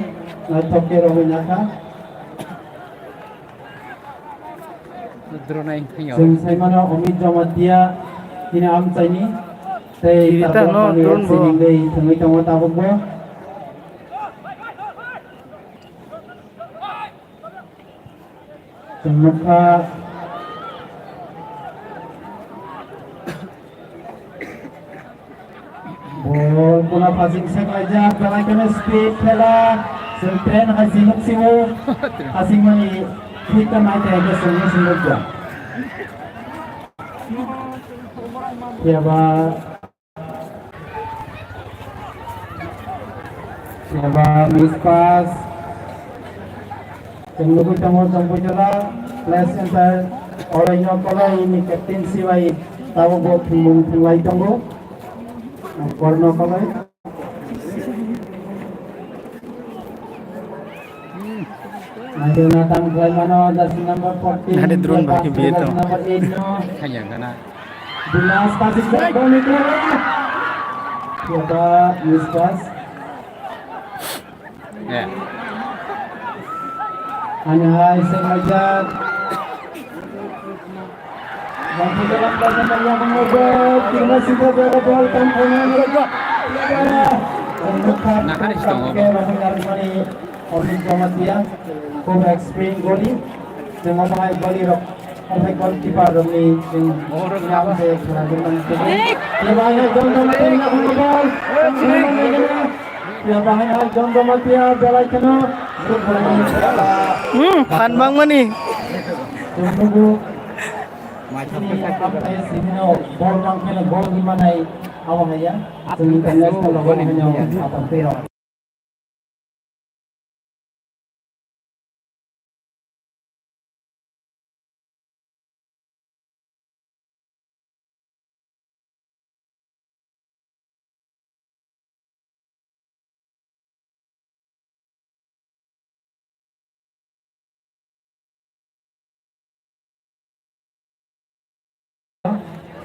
naithok khe romwi nakha. Chwng saimano Amit Jamatia chini amchaini tei Kirita no tabuk drone bo. Siningwi thwngwi tongo tabukbo. Chwng nukha. Bol kona phasing sek laijak, belai kheno speed khela. Chwng train hai si nuk sio. Phasing mani fit ta nai khe chwng nuk sio. Phiya ba, phiya ba miss pass. Chwng nugwi tongo Jambujala Play Center, oraino Kolai ni captaincy bai tabuk bo thwngmung thwnglai tongo. Korno Kolai. Naitugna tang khlai mano, jersey number fourteen, Nahani drone bai khe biye jersey tong. Number eight no. Hanya gana. Bilas pasik ball ni khlai. Kota miss pass. Ya. Ani hai se majak. Nakhani si tongo ba? Khub experience goli. Chwng omo hai goli rok, omo hai goalkeeper rokni chwng nam se khwlaijakmani tei. Eba hai John Jamatia ni yakungo ball. Eba hai John Jamatia belai kheno. Hmm, phan bangmani. Chwng nugo. Ball bang kheno goal di manai abo hai ya. Chwng international level kheno apa tei rok.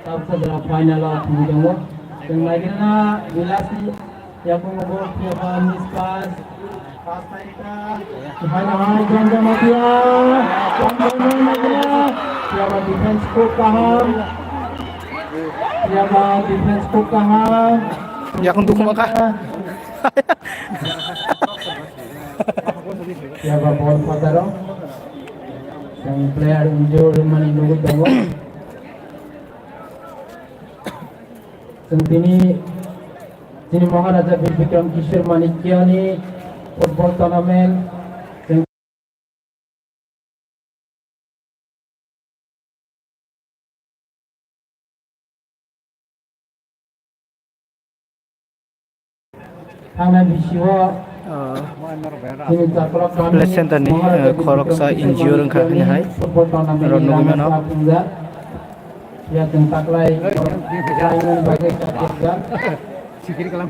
Tabuk jora final o thwngwi tongo. Chwng naigrana Bilas ni yakungo ball phiya ba miss pass. Pass naikha. Haino hai John Jamatia. John Jamatia. Phiya ba defense khub kaham. Phiya ba defense khub kaham. Yakung dukuma kha. Phiya ba ball phataro. Chwng player injured wngmani nugwi tongo. Chwng tini chini Maharaja Bir Bikram Kishore Manikya ni football tournament. Chwng Thangna bisio, ah, chini Chaklak kami, Play Center ni, Maharaj eh, khoroksa N G O wngkha hwnwi hai. Football tournament aro nugwi mano. Yathajak. Ya, chwng taklai, taklai bagwi taklai. Sikiri kalam.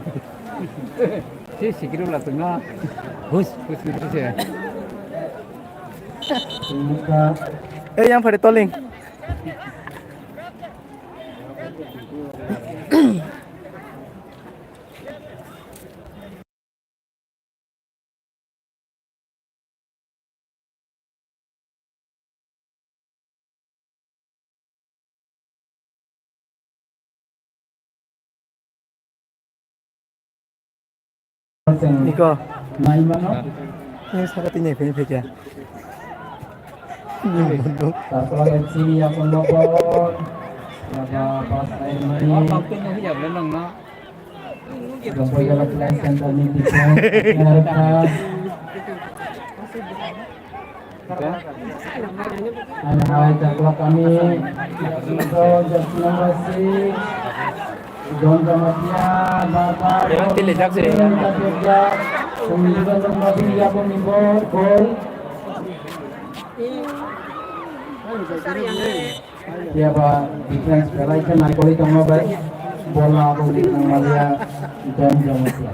Si sikiri wala tongna. Hus, hus, hus, hus. Ei, yang phari toling. Iko. Nai mano. Ini saka tini phini phikya. Ini bondo. Taklai chini ya pondok. Ada pas air mani. Jompo Yellow Flag Center ni defense player kha. Hai hai, Chaklak kami, so, jersey number six, John Jamatia, Bata, Yang tili jak sih, ya. Jamatia, John Jamatia, Yakuni ball, goal. Phiya ba defense belai khe naikolwi tongma bai bola aboni nangmaliya John Jamatia.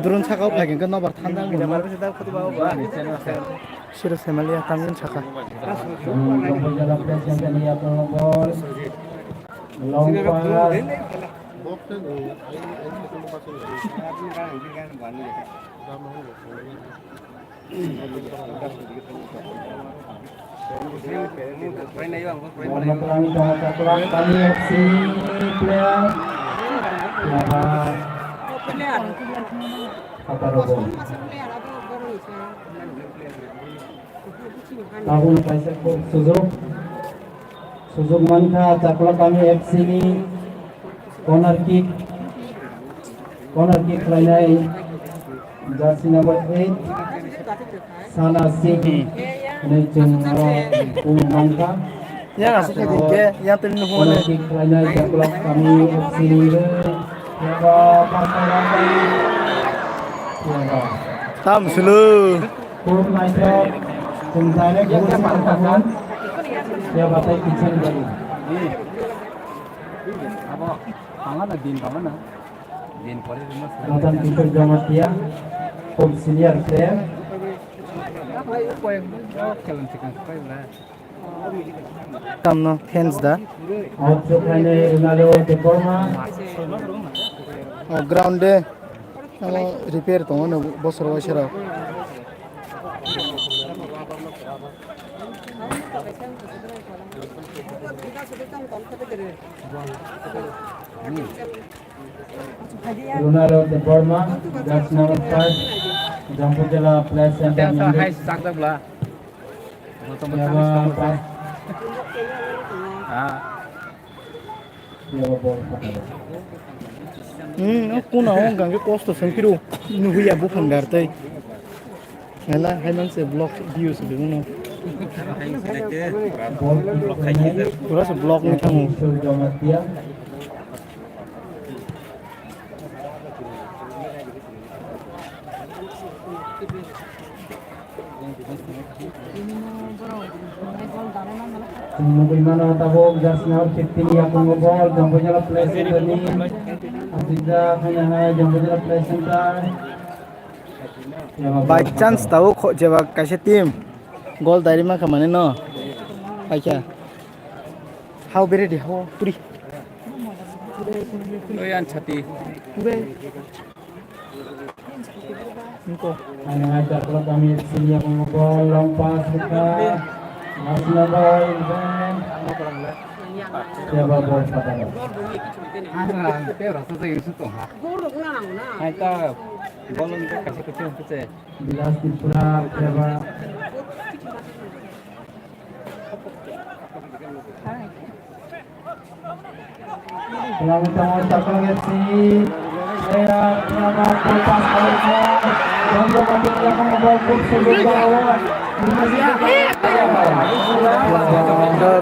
Drone sakao phai khe nobar thanda. Siro semaliya tangin saka. Long pass. Mohammad Rani Tongsa Chaklak, kami F C player. Lama. Apa rogo? Tabuk kaisa kok sujok. Sujok mankha Chaklak kami F C ni corner kick. Corner kick khlainai jersey number eight, Sana Singh. Hwnwi chwng aro kung mankha. Yang asuk khe dikhe, yang tini nukung. Corner kick khlainai Chaklak kami F C ni. Tam sulu. Khub naithok, chwng direct goal se manthangmani. Phiya ba tei kichani bagwi. Abo, tangana din tangana. Din pore din mas. Ratan Kishore Jamatia, khub senior player. Koi, koi, khelon sikang, koi, wala. Tamno fans da. Out khlainai Ronaldo Debbarma. O ground de amo repair tongo no bosor waisa rok. Ronaldo Debbarma, jersey number five, Jampui Jila Play Center. Yang sa Nungwi. Hai sakda bla. Yaba pas. Ah. Yaba bol phataro. Hmm, o kuna o hwnka hwnkhe kosto se phiro. Nuhuya buphang dar tei. Hela, hai man se block views se bini. Bol pura se block ni thango. Jamatia. Nugui mano tabuk jersey number fifteen ni yakungo bol, Jampui Jila Play Center ni asijak, hai hai, Jampui Jila Play Center. By chance tabuk kho-, jeba kaisa team goal dairima kha mane no, paikha. Hao bere di, hao, puri. Oi, an chati. Pure. Niko. Ani hai Chaklak kami senior mo bol long pass ka. Masna boy, ben. Siapa bol patah? Hai ta, bol long ka kasi kasi kasi. Bilas Tripura, siapa? Selamat datang, Chaklak F C. Uh,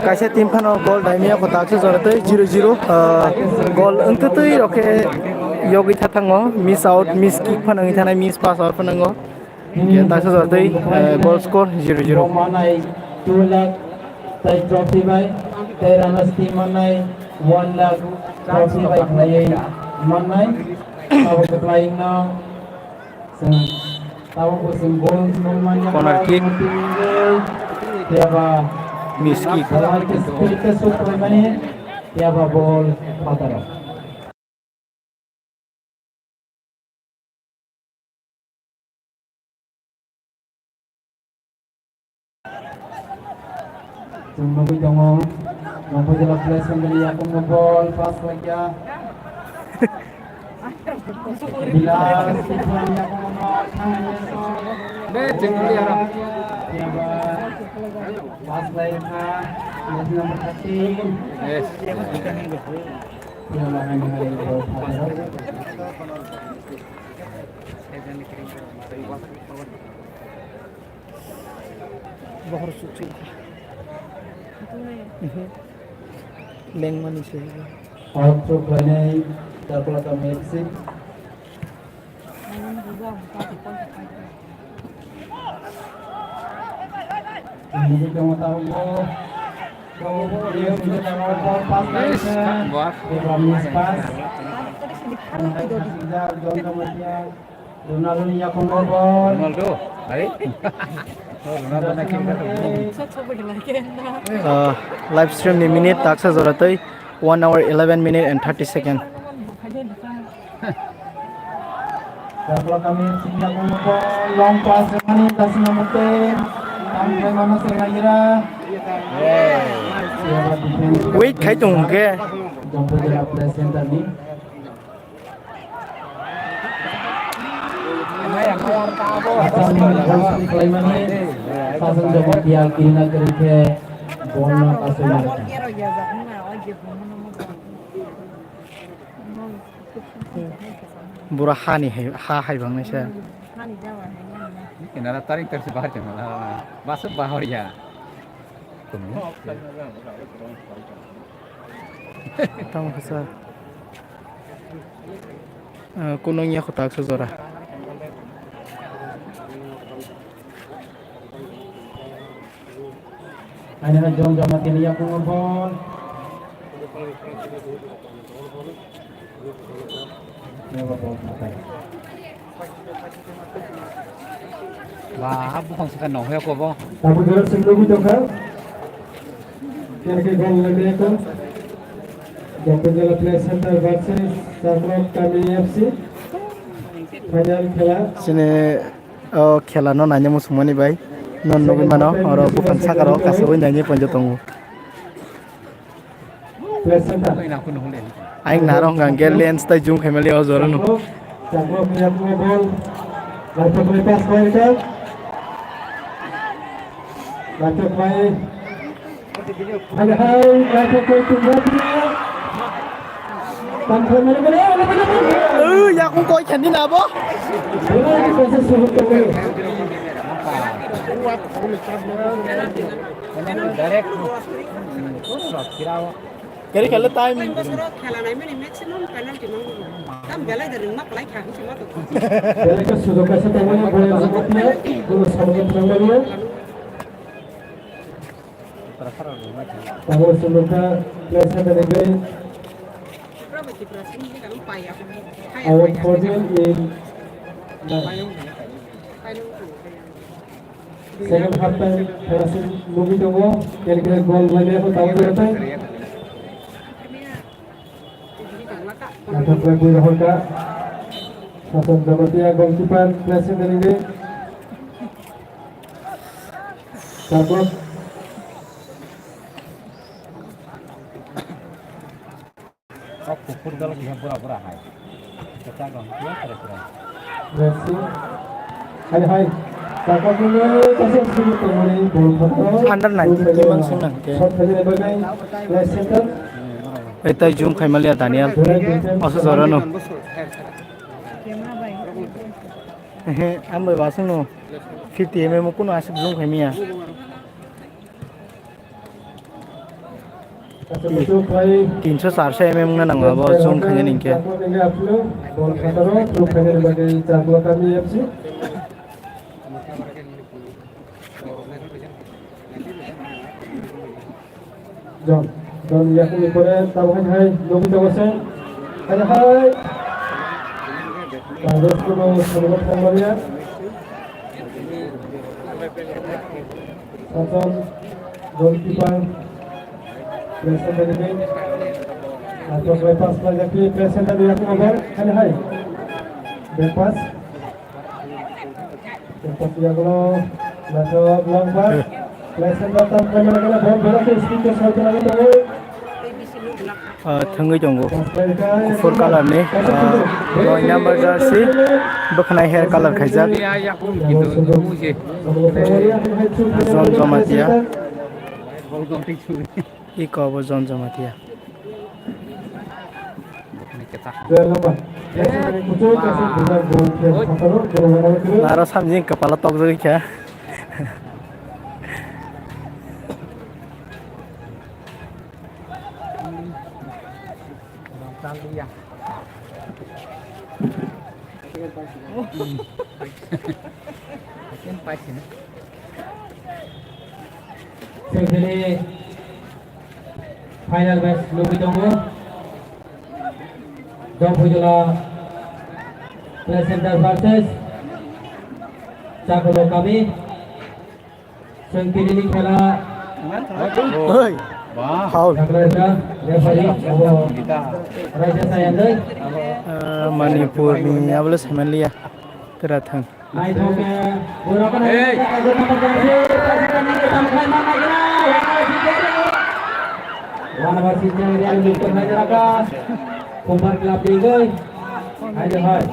kaisa team phano goal daimya ko daksa jora tei zero zero, uh, goal wngtwi twi rok khe yogwi tha thango, miss out, miss kick phano wngwi thanai, miss pass out phano wngo. Khe taksa jora tei, eh, goal score zero zero. Manai two lakh tei trophy bai, tei runners team manai one lakh trophy bai khlaiwi mannai. Abo kwplaino chwng, tabukbo chwng goal manya. Corner kick. Teba miss kick. Teba ball phataro. Chwng nugwi tongo, Nongphaijala Play Center ni yakung o ball pass khlaikha. Bilal Stephen yakung o ball thangwi. Be, chwng nugwi aro. Pass khlaikha, jersey number thirteen. Yes. Bohor suk suk. Mhm. Lengmani se. Out throw khlainai Takolaka M F C. Ronaldo ni yakung o ball. Ronaldo, hai? Oh, Ronaldo na khe wngkha. Uh, live stream ni minute taksa jora tei one hour eleven minute and thirty second. Long pass mani, jersey number ten. Tang khlai mano se naigira. Wait khai tong hwnkhe. Jompo jela play center ni. Assam ni ball khlaimani, Sasan Jamatia kirina kwrwi khe ball no kasui mano. Bura hani hai, ha hai bang naisa. Inara tarik tarik se bahar jana la. Basa bahar ya. Tamo kasa. Ah, kunung ya kotak sejora. Ani hai jom jama tini ya kungo bol. Ba, bukhang saka nong ya ko bo. Tabuk jora sing nugwi tongkha. Kene ke gol lagde ko. Jompo Jela Play Center versus Charlok Kami F C. Final khela. Sini, oh, khela no naina musumani bai. Non nugwi mano, oro bukhang saka ro kasugwi naini ponjo tongo. Play Center. Aing narong hwnkha hwnkhe lens tai zoom khaimali o jora no. Charlok ni yakung ball. Laitok lai pass khlai kha. Laitok lai. Hai hai, laitok lai tumba dia. Tang khlai mali mali. Yakung koi khandi na bo. Bela ni pass suhut koi. Direct. Kiri khela time. Bosoro khela naimani maximum penalty mango. Tam belai da ringma klai kha hinwi ma to. Belai ka sujok kaisa tongmani boya jamatia, bono sabok thangmani. Tamo sujok ka player sa dani bai. Tipra ba Tipra sini ka pai ya. Our fourteen in. Second half time, khela se nugwi tongo, kene kene goal lainai kho tabuk jora tai. Naithok khlai bui rohor kha. Sasan Jamatia goalkeeper, place se nini. Charlok. Kok kuphur dol khe bura bura hai. Kisa gong khe kare kare. Messi. Hai hai. Kakak ini kasih sini temani bol photo. Under nineteen team ang sung nang khe. Shot khe bye bye. Left center. Etai zoom khai maliya Daniel. Oso jorano. Ehe, ang bai wasung no fifty M M o kuno aswk zoom khai maya. Tinso charso M M wngna nango abo zoom khainani hinkhe. Jon, Jon yakni pore tabo hai hai, logi tabo se. Hai hai. Tabuk kuno sabuk thangmaliya. Sachal, goalkeeper, press center ni. Atok bai pass bai yakni press center ni yakni over. Hai hai. Back pass. Yang pasti yang lo, langsung long pass. Leicester datang ke mana kena bol bola ke speed ke side lagi tahu. Ah, thangwi tongo. Pass play kai. Kufur colour ni, ah, nine number jersey, bwkhanai hair colour khaijak. John Jamatia. Iko abo John Jamatia. Aro samjing kwpalo tokjagwi kha. Semifinal final match nugwi tongo. Dongphuijala Play Center versus Chakolo Kami. Chwng tini ni khela Oi. Foul. Jakarta referee abo Raja Sayandai. Ah, Manipur ni abole semanliya. Tera thang. Naithok khe borok no Hey. Wana ba sijak area ni mukto khlai jora kha. Kumbhar Club ni goi. Hai de hai.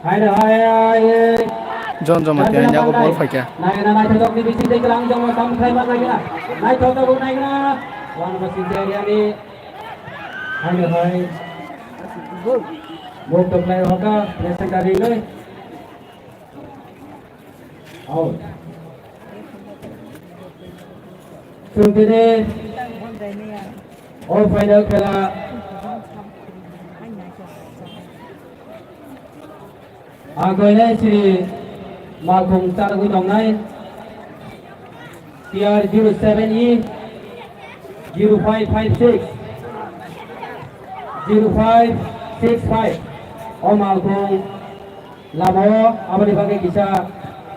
Hai de hai, hai, hai. John Jamatia ni jago bol phaikha. Naina naithok ni bisi de klang jong tam khlai ma naina. Naithok tabuk naina. Wana ba sijak area ni. Hai de hai. Mukto khlai hoka, pressing dari noi. Out. Chwng tini o final khela ang koinai sini malkhung charwgwi tongnai T R zero seven E zero five five six, zero five six five. O malkhung lamao aboni bagwi kisa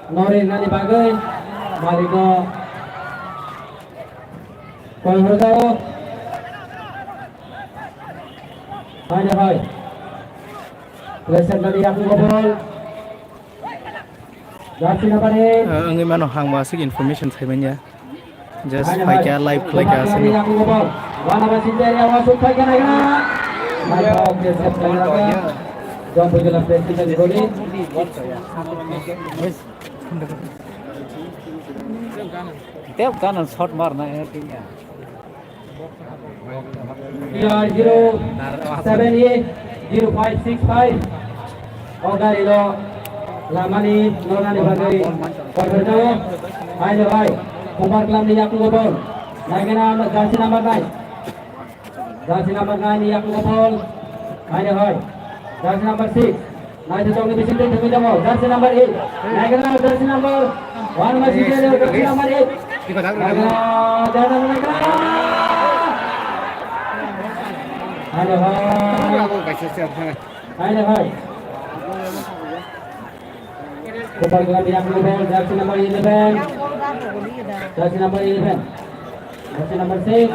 nori nani bagwi malikno koi horo jao. Hai de hai. Pressing dari yakni bol. Jersey number eight. Ah, wngwi mano, ang bo aswk information sai manya. Just phaikha, live khlaikha aswk. Wana ba sijak area o aswk phaikha naikha. Naikha, okay, sep khlaikha. Jom bujula president goli. Tep kanan shot marna ya. T R zero seven E zero five six five. O gari lo lamani nonani bagwi kotor jao. Hai lo hai. Kumbhar Club ni yakung bol. Naikhe na jersey number nine. Jersey number nine ni yakung bol. Hai lo hai. Jersey number six. Naithothokni bisingtwi thwngwi tongo, jersey number eight. Naikhe na jersey number one, jersey number eight. Naikhe na, jersey number eight. Hai de hai. Hai de hai. Kupal Club yakni bol, jersey number eleven. Jersey number eleven. Jersey number six.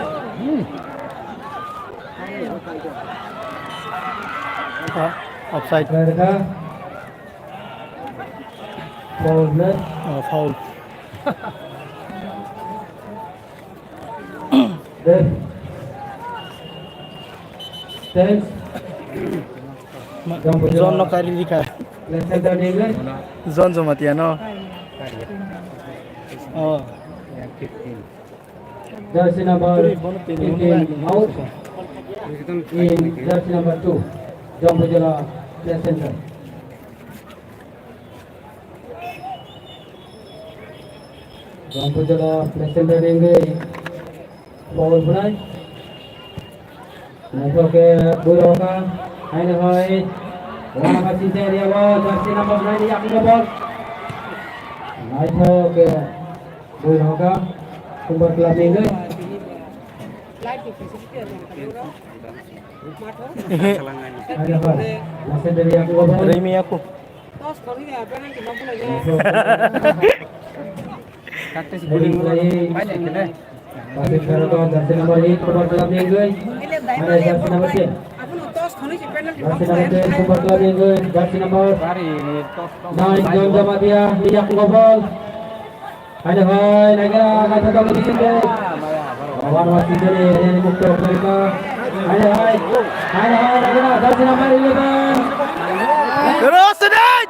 Ah, offside. Red card. Foul, left. Oh, foul. Left. Stance. Ma-, John no kari likha. Left center ni le. John Jamatia no. Oh. Jersey number fifteen out. In jersey number two, Jambujala Play Center. Rangpujala President Rengui Paul Bunai. Naithok ke Buroka, haino hai, Wanama Chinteria bo, jersey number nine ni yakung bol. Naithok ke Buroka, Kumbar Club ni goi. Haino hai, President yakung bol. Remi aku. Nine, John Jamatia, Liyak Ngobol. Haino hai, naikha, naikha, naikha, naikha. Lawan wasit dari Hariani Mukti Afrika. Haino hai, haino hai, naikha, jersey number eleven. Terus, Sidek!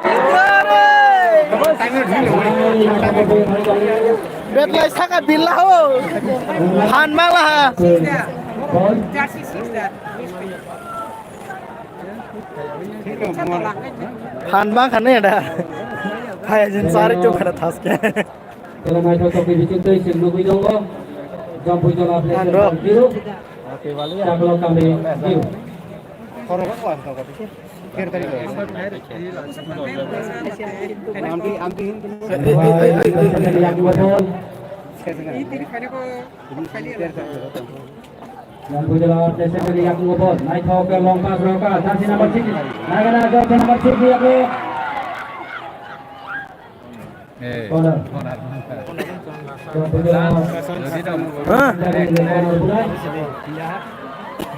Betlai saka bilah ho. Han malah. Han bang khane da. Hai jin sari chuk khana thaske. Tela naithok tokni biching twi chwng nugwi tongo. Jampui Tola Hanro. Zero. Chaklo Kami zero. Jampui Tola President yakung bol. Naithok ke long pass roka. Jersey number six. Nagana jersey number six yakung. Eh, corner. Corner. Hah?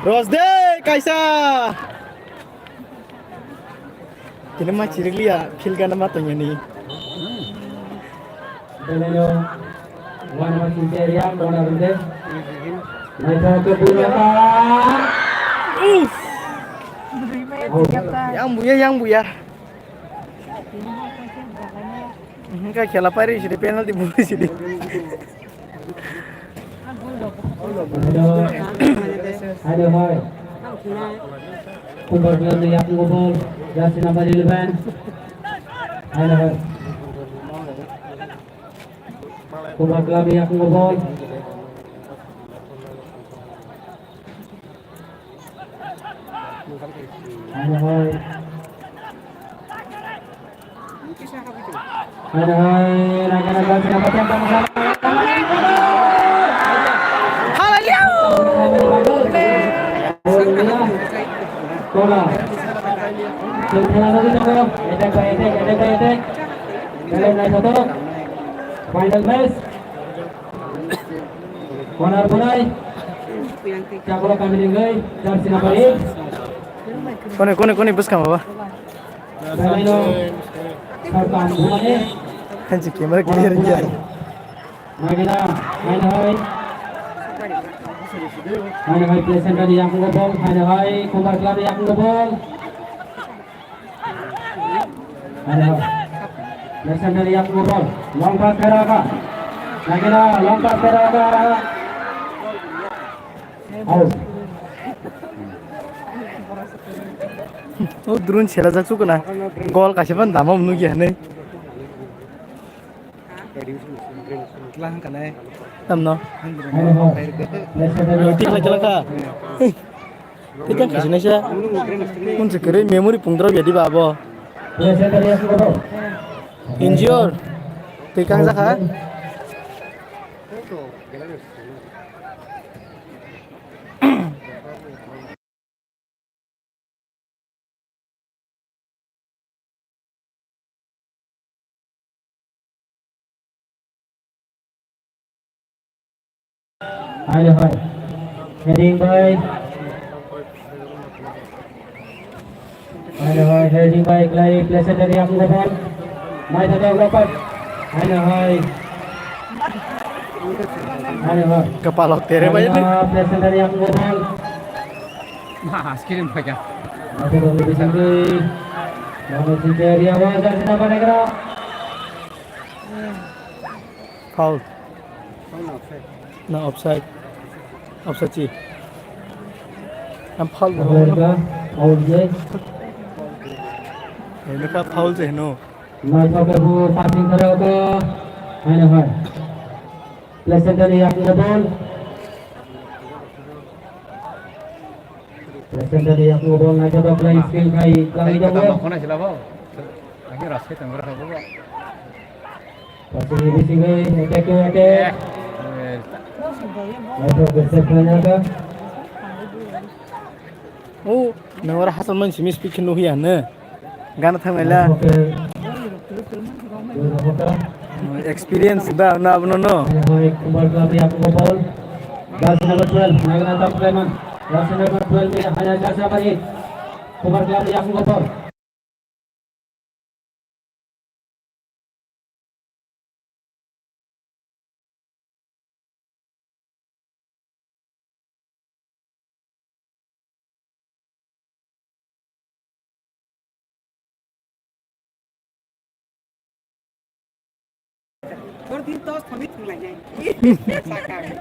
Rosde kaisa. Kini ma chirikliya, phil gana ma tongya ni. Beleno, one more in the area, corner in there. Naithok ke Buroka. Uff. Yang buya, yang buya. Hingke khela pairi sidi, penalty bui sidi. Haino hai. Kumbar Club ni yakung bol, jersey number eleven. Haino hai. Kumbar Club ni yakung bol. Haino hai. Haino hai, naikha, naikha, naikha, naikha. Hallelujah! Kola. Attack by attack, attack by attack. Belai naithotok. Final match. Corner Bunai. Chaklo Kami ni goi, jersey number eight. Kone, kone, kone, bwskang baba. Belai no. Sarkam Bunai. Hansi camera clear ya. Magina, haino hai. Haino hai, Play Center ni yakung bol, haino hai, Kumbar Club ni yakung bol. Haino hai. Play Center ni yakung bol. Long pass tera ka. Magina, long pass tera ka. Out. O drone sela jak sukuna. Gol kaisa ban dama munu gya ne. Tla hang kanai. Tamno. Tik lai tla ka. Tik ang khisi naisa. Mun se kere memory pungdra bia di ba abo. Injure. Tik ang jakha. Haino hai. Heading by. Haino hai, heading by Klai, Play Center ni yakung bol. Naithotok dapat. Haino hai. Haino hai. Kepala tere bai ini. Haino, Play Center ni yakung bol. Mas kirim pakai. Naithotok ni bisingtwi. Mano sing area wa, jersey number egaroh. Foul. Na offside. Offside si. Ang foul bo. Foul ka, foul je. Ini ka foul je no. Naithotok ke bu passing karo ka. Haino hai. Play center ni yakung ball. Play center ni yakung ball naithotok khlai skill khai twlangwi tongo. Nongkhornai sila bo. Lagi ras khe tonggra kha bo. Pasini bisingwi attack to attack. Eh. Naithotok khe save khlaina kha. O, nang oro hachal mani simi speech khe nukya hwnwi. Gana thangnaila. Experience da na abono no. Jersey number twelve, Nagana Top Lemon. Jersey number twelve, Haya Jasabari. Kubar Club, Yakung Gopal.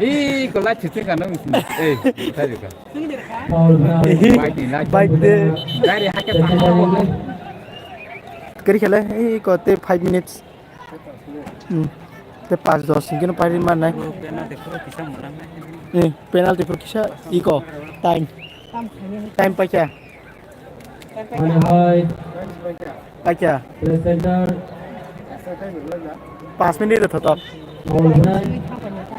Ih, kau light sisi kan dong sini. Eh, saya juga. Bike ni light. Bike de. Gari hakhe tangkho. Kari khele, ih, ko te five minutes. Hmm. Te pas dos hingke no pari man nai. Penalty phuru kisa mwnang nai. Eh, penalty phuru kisa iko time. Time paikha. Mane hai. Paikha. Play center. Pas minute thotok. Ball nai.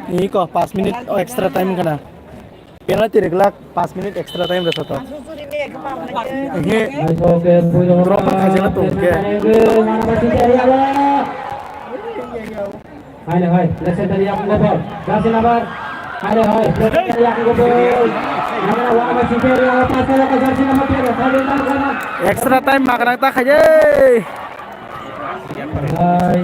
Iko pas minute, oh, extra time kana. Penalty reglak pas minute extra time rwthotok. Ehe. Drop khaijak tong khe. Hai, hai, left center yang gobol. Jersey number. Hai, hai, left center yang gobol. Number one, jersey number three. Extra time magrang ta khaye. Hai.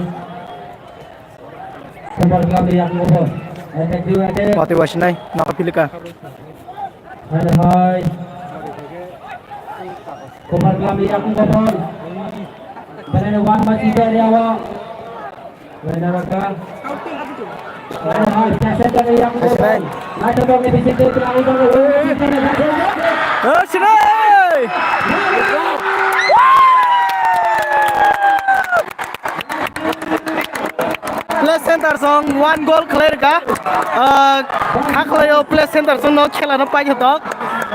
Super Club ni yakung gopol. Attack, attack. Pati wasinai, naka pilika. Hai, hai. Super Club ni yakung gopol. Belai no one match ni area o. Belai no raka. Hai, hai. Pressure dari yakung gopol. Hai, hai. Naithotok ni bising tu, tu lalu dong. Oh, sinai! Play center song one goal khlai rwkha. Ah, kha khlaio play center song no khela no paikha tok.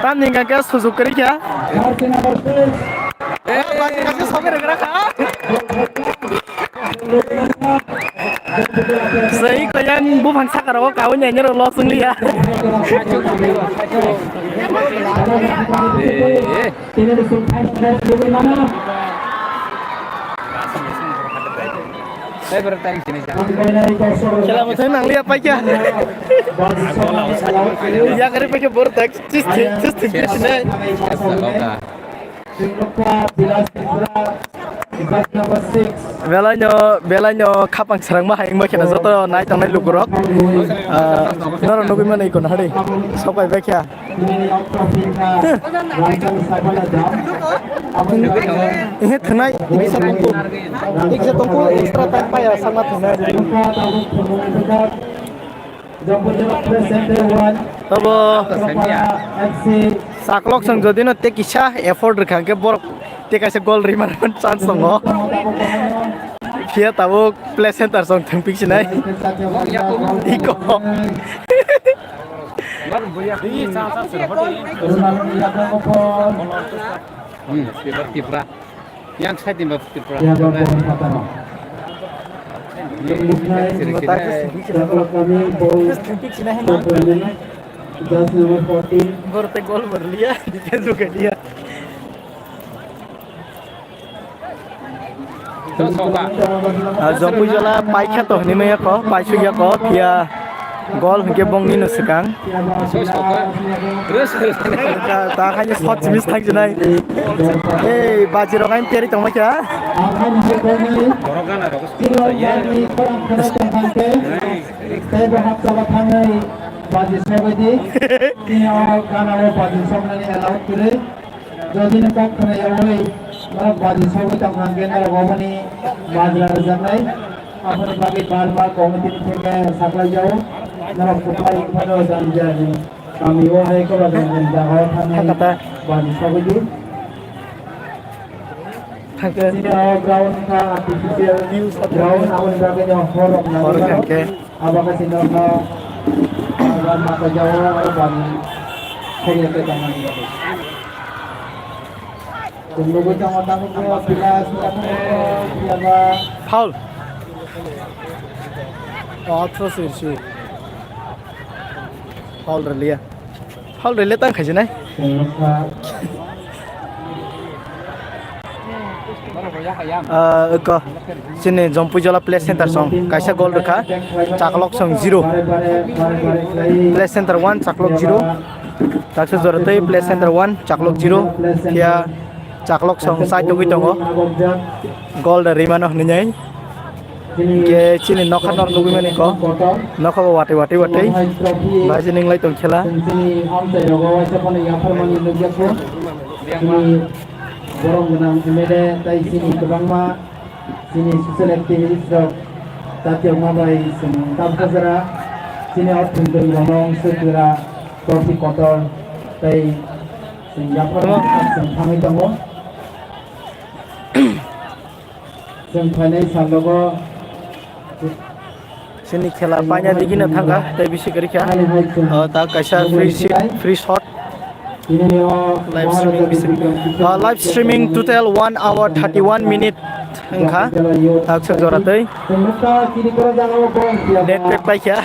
Tamni hwnkha khe sujuk kwrwi kha. Eh, bajirok khe sogwi rwkha kha. Sei koyan buphang saka rogo kawi nai nero lo swngliya. Eh, eh. Khela mwthang nangliya paikha. Yakarwi paikha bor tak chis thik, chis thik, chis thik. Belai no, belai no khapang srangma hai wngma kheno joto nai tongnai lukurok. Ah, norok nugwi mano iko nahari. Sopai baikha. Ehe, thwngnai, tiksa tongkho, tiksa tongkho, extra time paya, sama thwngnai. Abo saklok song jodi no te kisa effort rwkha hwnkhe borok te kaisa goal rwmani chance tongo. Phiya tabuk play center song thwngpik sinai. Iko. Hmm, Tripura. Yang side ni Tripura. Just number fourteen. Gol te gol berliya, dia juga dia. Ah, Jompuijala paikha to hinwi maya kho, paisukya kho, phiya gol hinkhe bongni no swkang. Ta, ta khaini shot simi thang jinai. Ei, bajirok ang teri tongma kha. Teibo hapsala thangwi baji sogwi di. Tini o gana o baji sognani allowed kwrwi. Jodi no kok khna yawi, norok baji sogwi tong kha hwnkhe norok oboni bajra rwjaknai. Aboni bagwi bar bar committee ni theke saklai jago. Norok kwplai phano jani jani kami o hai kwbajra jani jaga o thangwi baji sogwi di. Chini o ground kha artificial ground, aboni bagwi no hor rok nangwi mano. Abo khe sini norokno, ah, mata jago, oro bani khairokhe tongmani bagwi. Chwng nugwi tongo, tabukbo pila swnamwi tongo, phiyaba. Foul. Oh, atharoso inchi. Foul rwliya. Foul rwliya tang khaijinai. Ah, eko. Chini Jompuijola Play Center song kaisa goal rwkha. Chaklok song zero. Play Center one, Chaklok zero. Taksa jora tei Play Center one, Chaklok zero. Phiya Chaklok song side tugwi tongo. Goal da rimano hinwi nai. Hinkhe chini nokha nor nugwi mani kok. Nokha bo watwi watwi watwi. Bai se ning lai tong khela. Borok gwnang M L A tei chini kwbangma chini social activist rok chatiyokma bai chwng tabukha jora chini o thwngtwng rokno wngsukrwra trophy kotor tei chwng yaphar chwng thangwi tongo. Chwng phainai salogo Chini khela paina digi no thangkha, tei bisi kwrwi kha. Oh, ta kaisa free shot, free shot. Live streaming bisi. Ah, live streaming total one hour thirty-one minute wngkha. Taksa jora tei. Net pack paikha.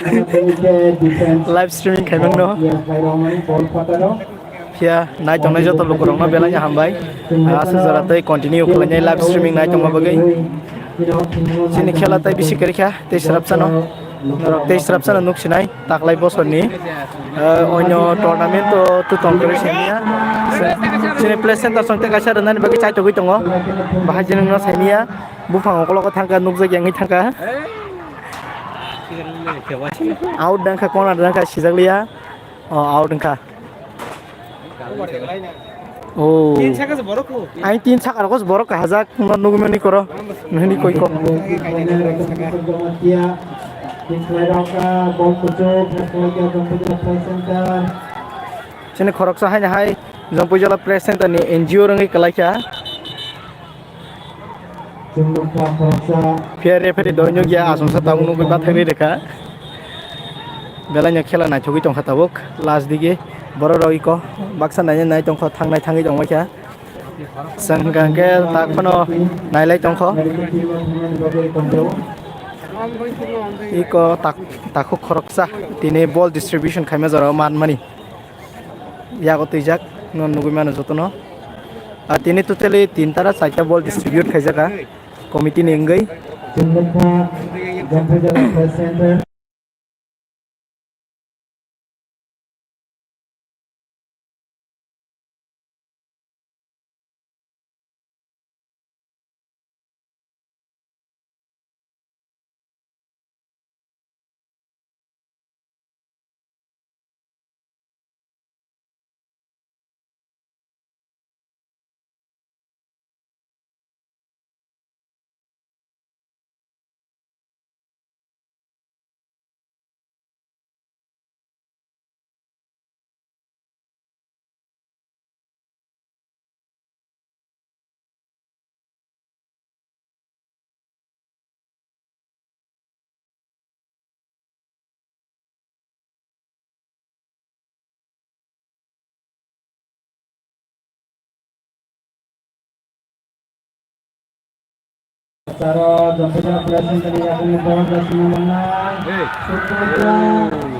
Live streaming khaimang no. Phiya nai tongnai joto lukurokno belai hambai. Aswk jora tei continue khlainai live streaming nai tongma bagwi. Chini khela tei bisi kwrwi kha tei srapsano. Norok tei srapsano nuk sinai taklai bosorni, eh, onyo tournament o tu tong kwrwi simiya. Chini play center song tei kaisa rwnani bagwi chaitogwi tongo. Bahai chini no simiya. Buphang okologo thangkha nukjak yangwi thangkha. Out dangkha corner dangkha sijakliya. Oh, out wngkha. Oh. Tin saka se borok ko. Ai tin saka rok borok kahajak no nugmani koro. Nini koi ko. Chini khoroksa hai hai Jompuijola Press Center ni N G O rwngwi kwlaikha. Phiya referee doi nukya, asongsa tabuk nugwi bathakri rwkha. Belai no khela naithogwi tongkha tabuk. Last digi borok rok iko baksa naina nai tongkha, thangnai thangwi tongbaikha. Chwng hwnkha hwnkhe tak phano nailai tongkha. Iko tak-, takhuk khoroksa tini ball distribution khaima jorao manmani. Yago twijak no nugwi mano jotono. Ah, tini totally tinta ra charta ball distribute khaijak ah committee ni wngwi.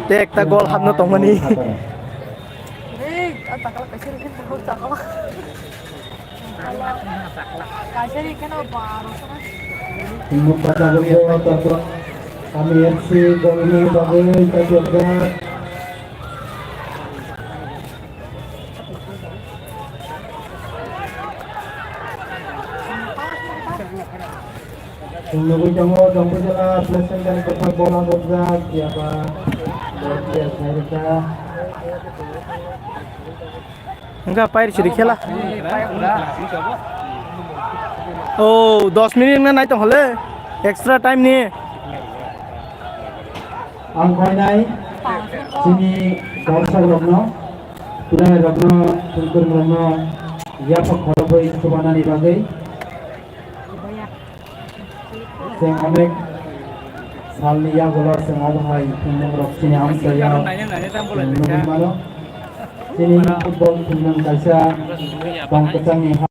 Te ekta gol hapno tongmani. Kami F C golni bagwi tei jokjak. Chwng nugwi tongo, Jompuijala Play Center ni kwthar bola gopjak, phiya ba bol clear khlai rwkha. Wngkha pair siri khela. Oh, dos minute wngna nai tong hole. Extra time ni. Ang koinai chini dorshok rokno, tunai rokno, tungkur rokno, yaphak khorokwi chubanani bagwi. Chwng onek Salni yagulo chwng obo hai thwngmung rok chini amchai ya chwng nugwi mano. Chini football thwngmung kaisa tong kwchangni ha.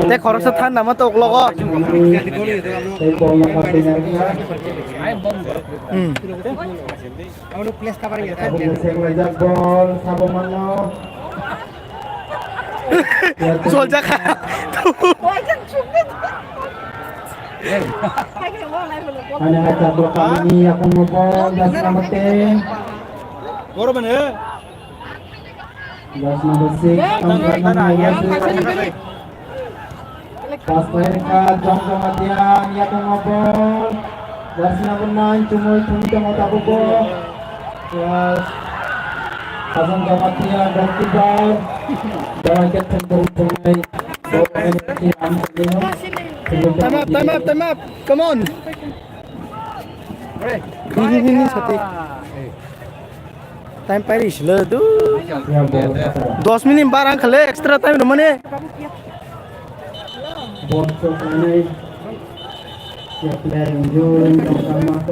Tei khoroksa than nama tok logo. Hmm. Bol sabo mano. Soljak. Ani hai chaklo kami ni yakung mo bol das nama teng. Goro bane. Das nama sik. Pas player ka John Jamatia yakung mo bol. Jersey number nine, chumui thumui tongo tabukbo. Plus, Hasan Jamatia, goalkeeper. Jamatia thum thum thumui. Time up, time up, time up. Come on. Hini, hini, hini, sati. Time pairi silo du. Dos minute bar ang khale extra time romani.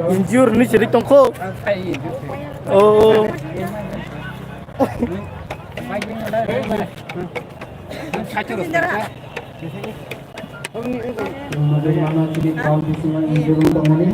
Injure ni sirik tongkho. Oh. Mano chini kau di sini injure tongmani.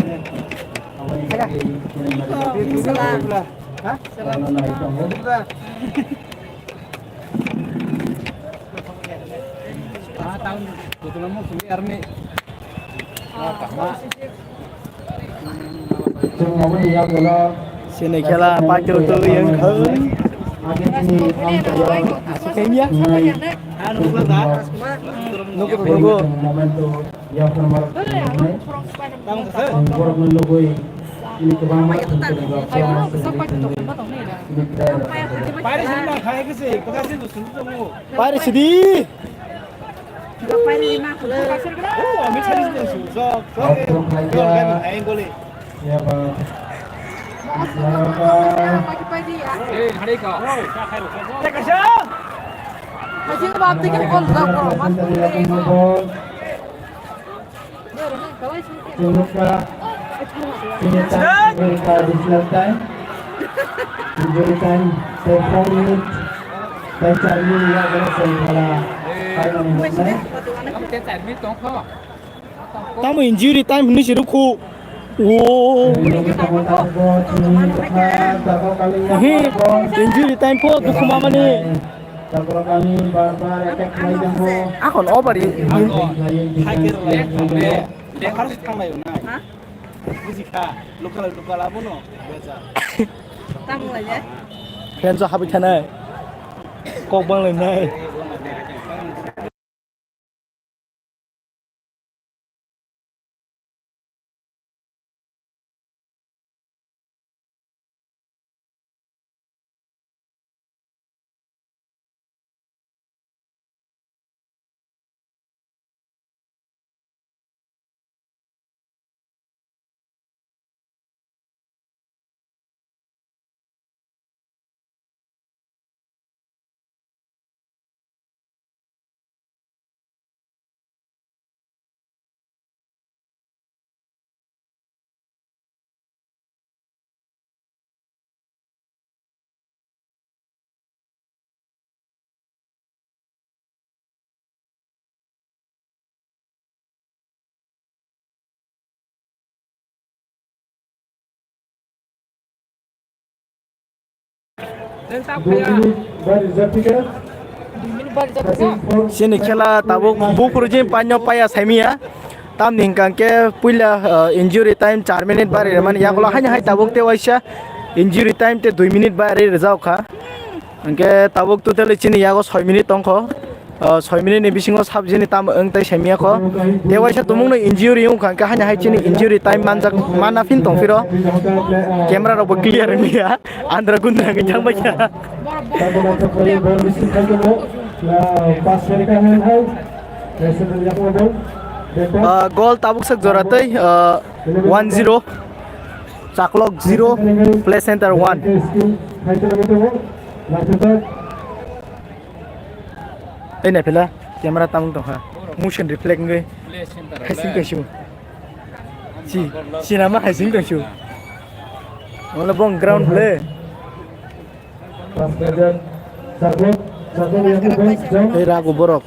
Sini khela pakai tu yang kau. Kenya. Nuku nuku. Borokno lugwi ini kwbangma Pairi sidi. Chumukha, chini time, chumukha additional time. Injury time, tei four minute, tei char minute ya gana song khala. Final minute nai. Tamo injury time hinwi se rukhu. O. Chini tamo tamo bo, chini tamo tamo kali ya. He, injury time po dukhu mamani. Taborok ani bar bar attack khlai tongo. Akon over i. Defense khlai tongo. Defense khlai tongo. Buji kha, local, local abono. Fans o habwi thanai. Kok bang lainai. Chini khela tabuk buphuru jin panyo paya saimiya. Tamni hwnkha khe puila, uh, injury time char minute bari rwmani yagulo haino hai tabuk tei waisa injury time tei dui minute bari rwjak kha. Hwnkhe tabuk totally chini yago soi minute tongkho. Uh, soi minute ni bisingo sabjini tam wng tei saimiya kho. Tei waisa tumungno injury wngkha hwnkhe haino hai chini injury time manjak mana phin tongphiro. Camera rokbo clear wngya. Andra gundra hwnkhe thangbai kha. Ah, goal tabuk sak jora tei, ah, one zero, Chaklok zero, Play Center one. Ei naiphaila camera tamung tongkha, motion reflect wngwi. Play Center hai sing tongsiu. Si, sinama hai sing tongsiu. Wala bong ground le. Ei ragu borok.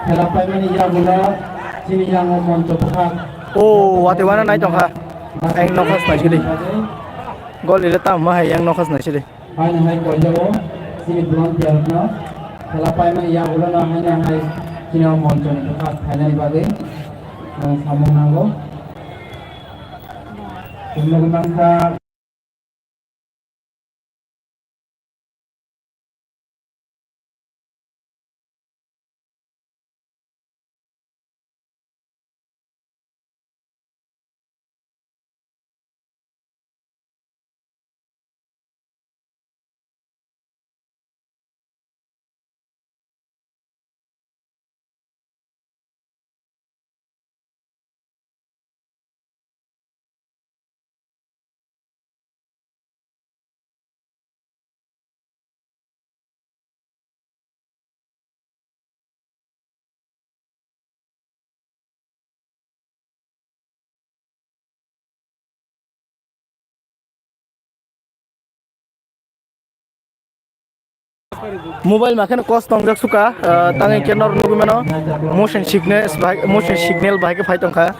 Khela paimani yagulo chini yango moncho bwkhak. O, watwi wana nai tongkha. Ayang nokha snai sili. Gol ile tam ma hai yang nokha snai sili. Haino hai koijago chini volunteer no. Khela paimani yagulo no haino hai chini o moncho ni bwkhak phainani bagwi ang samung nango. Chwng nugwi mankha. Mobile ma kheno kos tongjak suka, ah, tangwi khe nor nugwi mano, motion sickness bahai, motion signal bahai khe phai tongkha.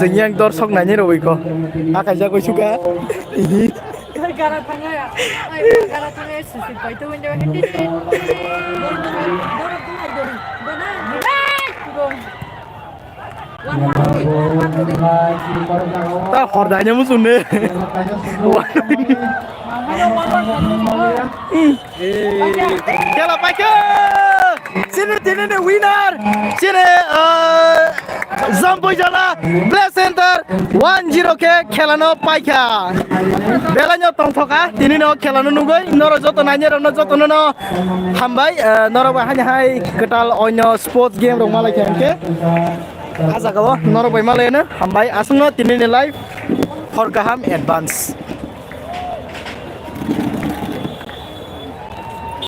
Sing yang dor sok nani rogwi ko. Akai jagwi suka. Gara thangla, gara thangla, sisi pai to window. Ta hor danya musun ne. Kela paikha. Sini tini ni winner. Sini, ah, Zampoijala Play Center one zero khe khelano paikha. Belai no tongthoka tini no khelano nugwi noro joto nanya rokno joto no. Hambai, eh, norok bai haini hai kwtal onyo sports game rok malai khe hwnkhe. Ah, jaga o norok bai malai no hambai aswkno tini ni live hor kaham advance.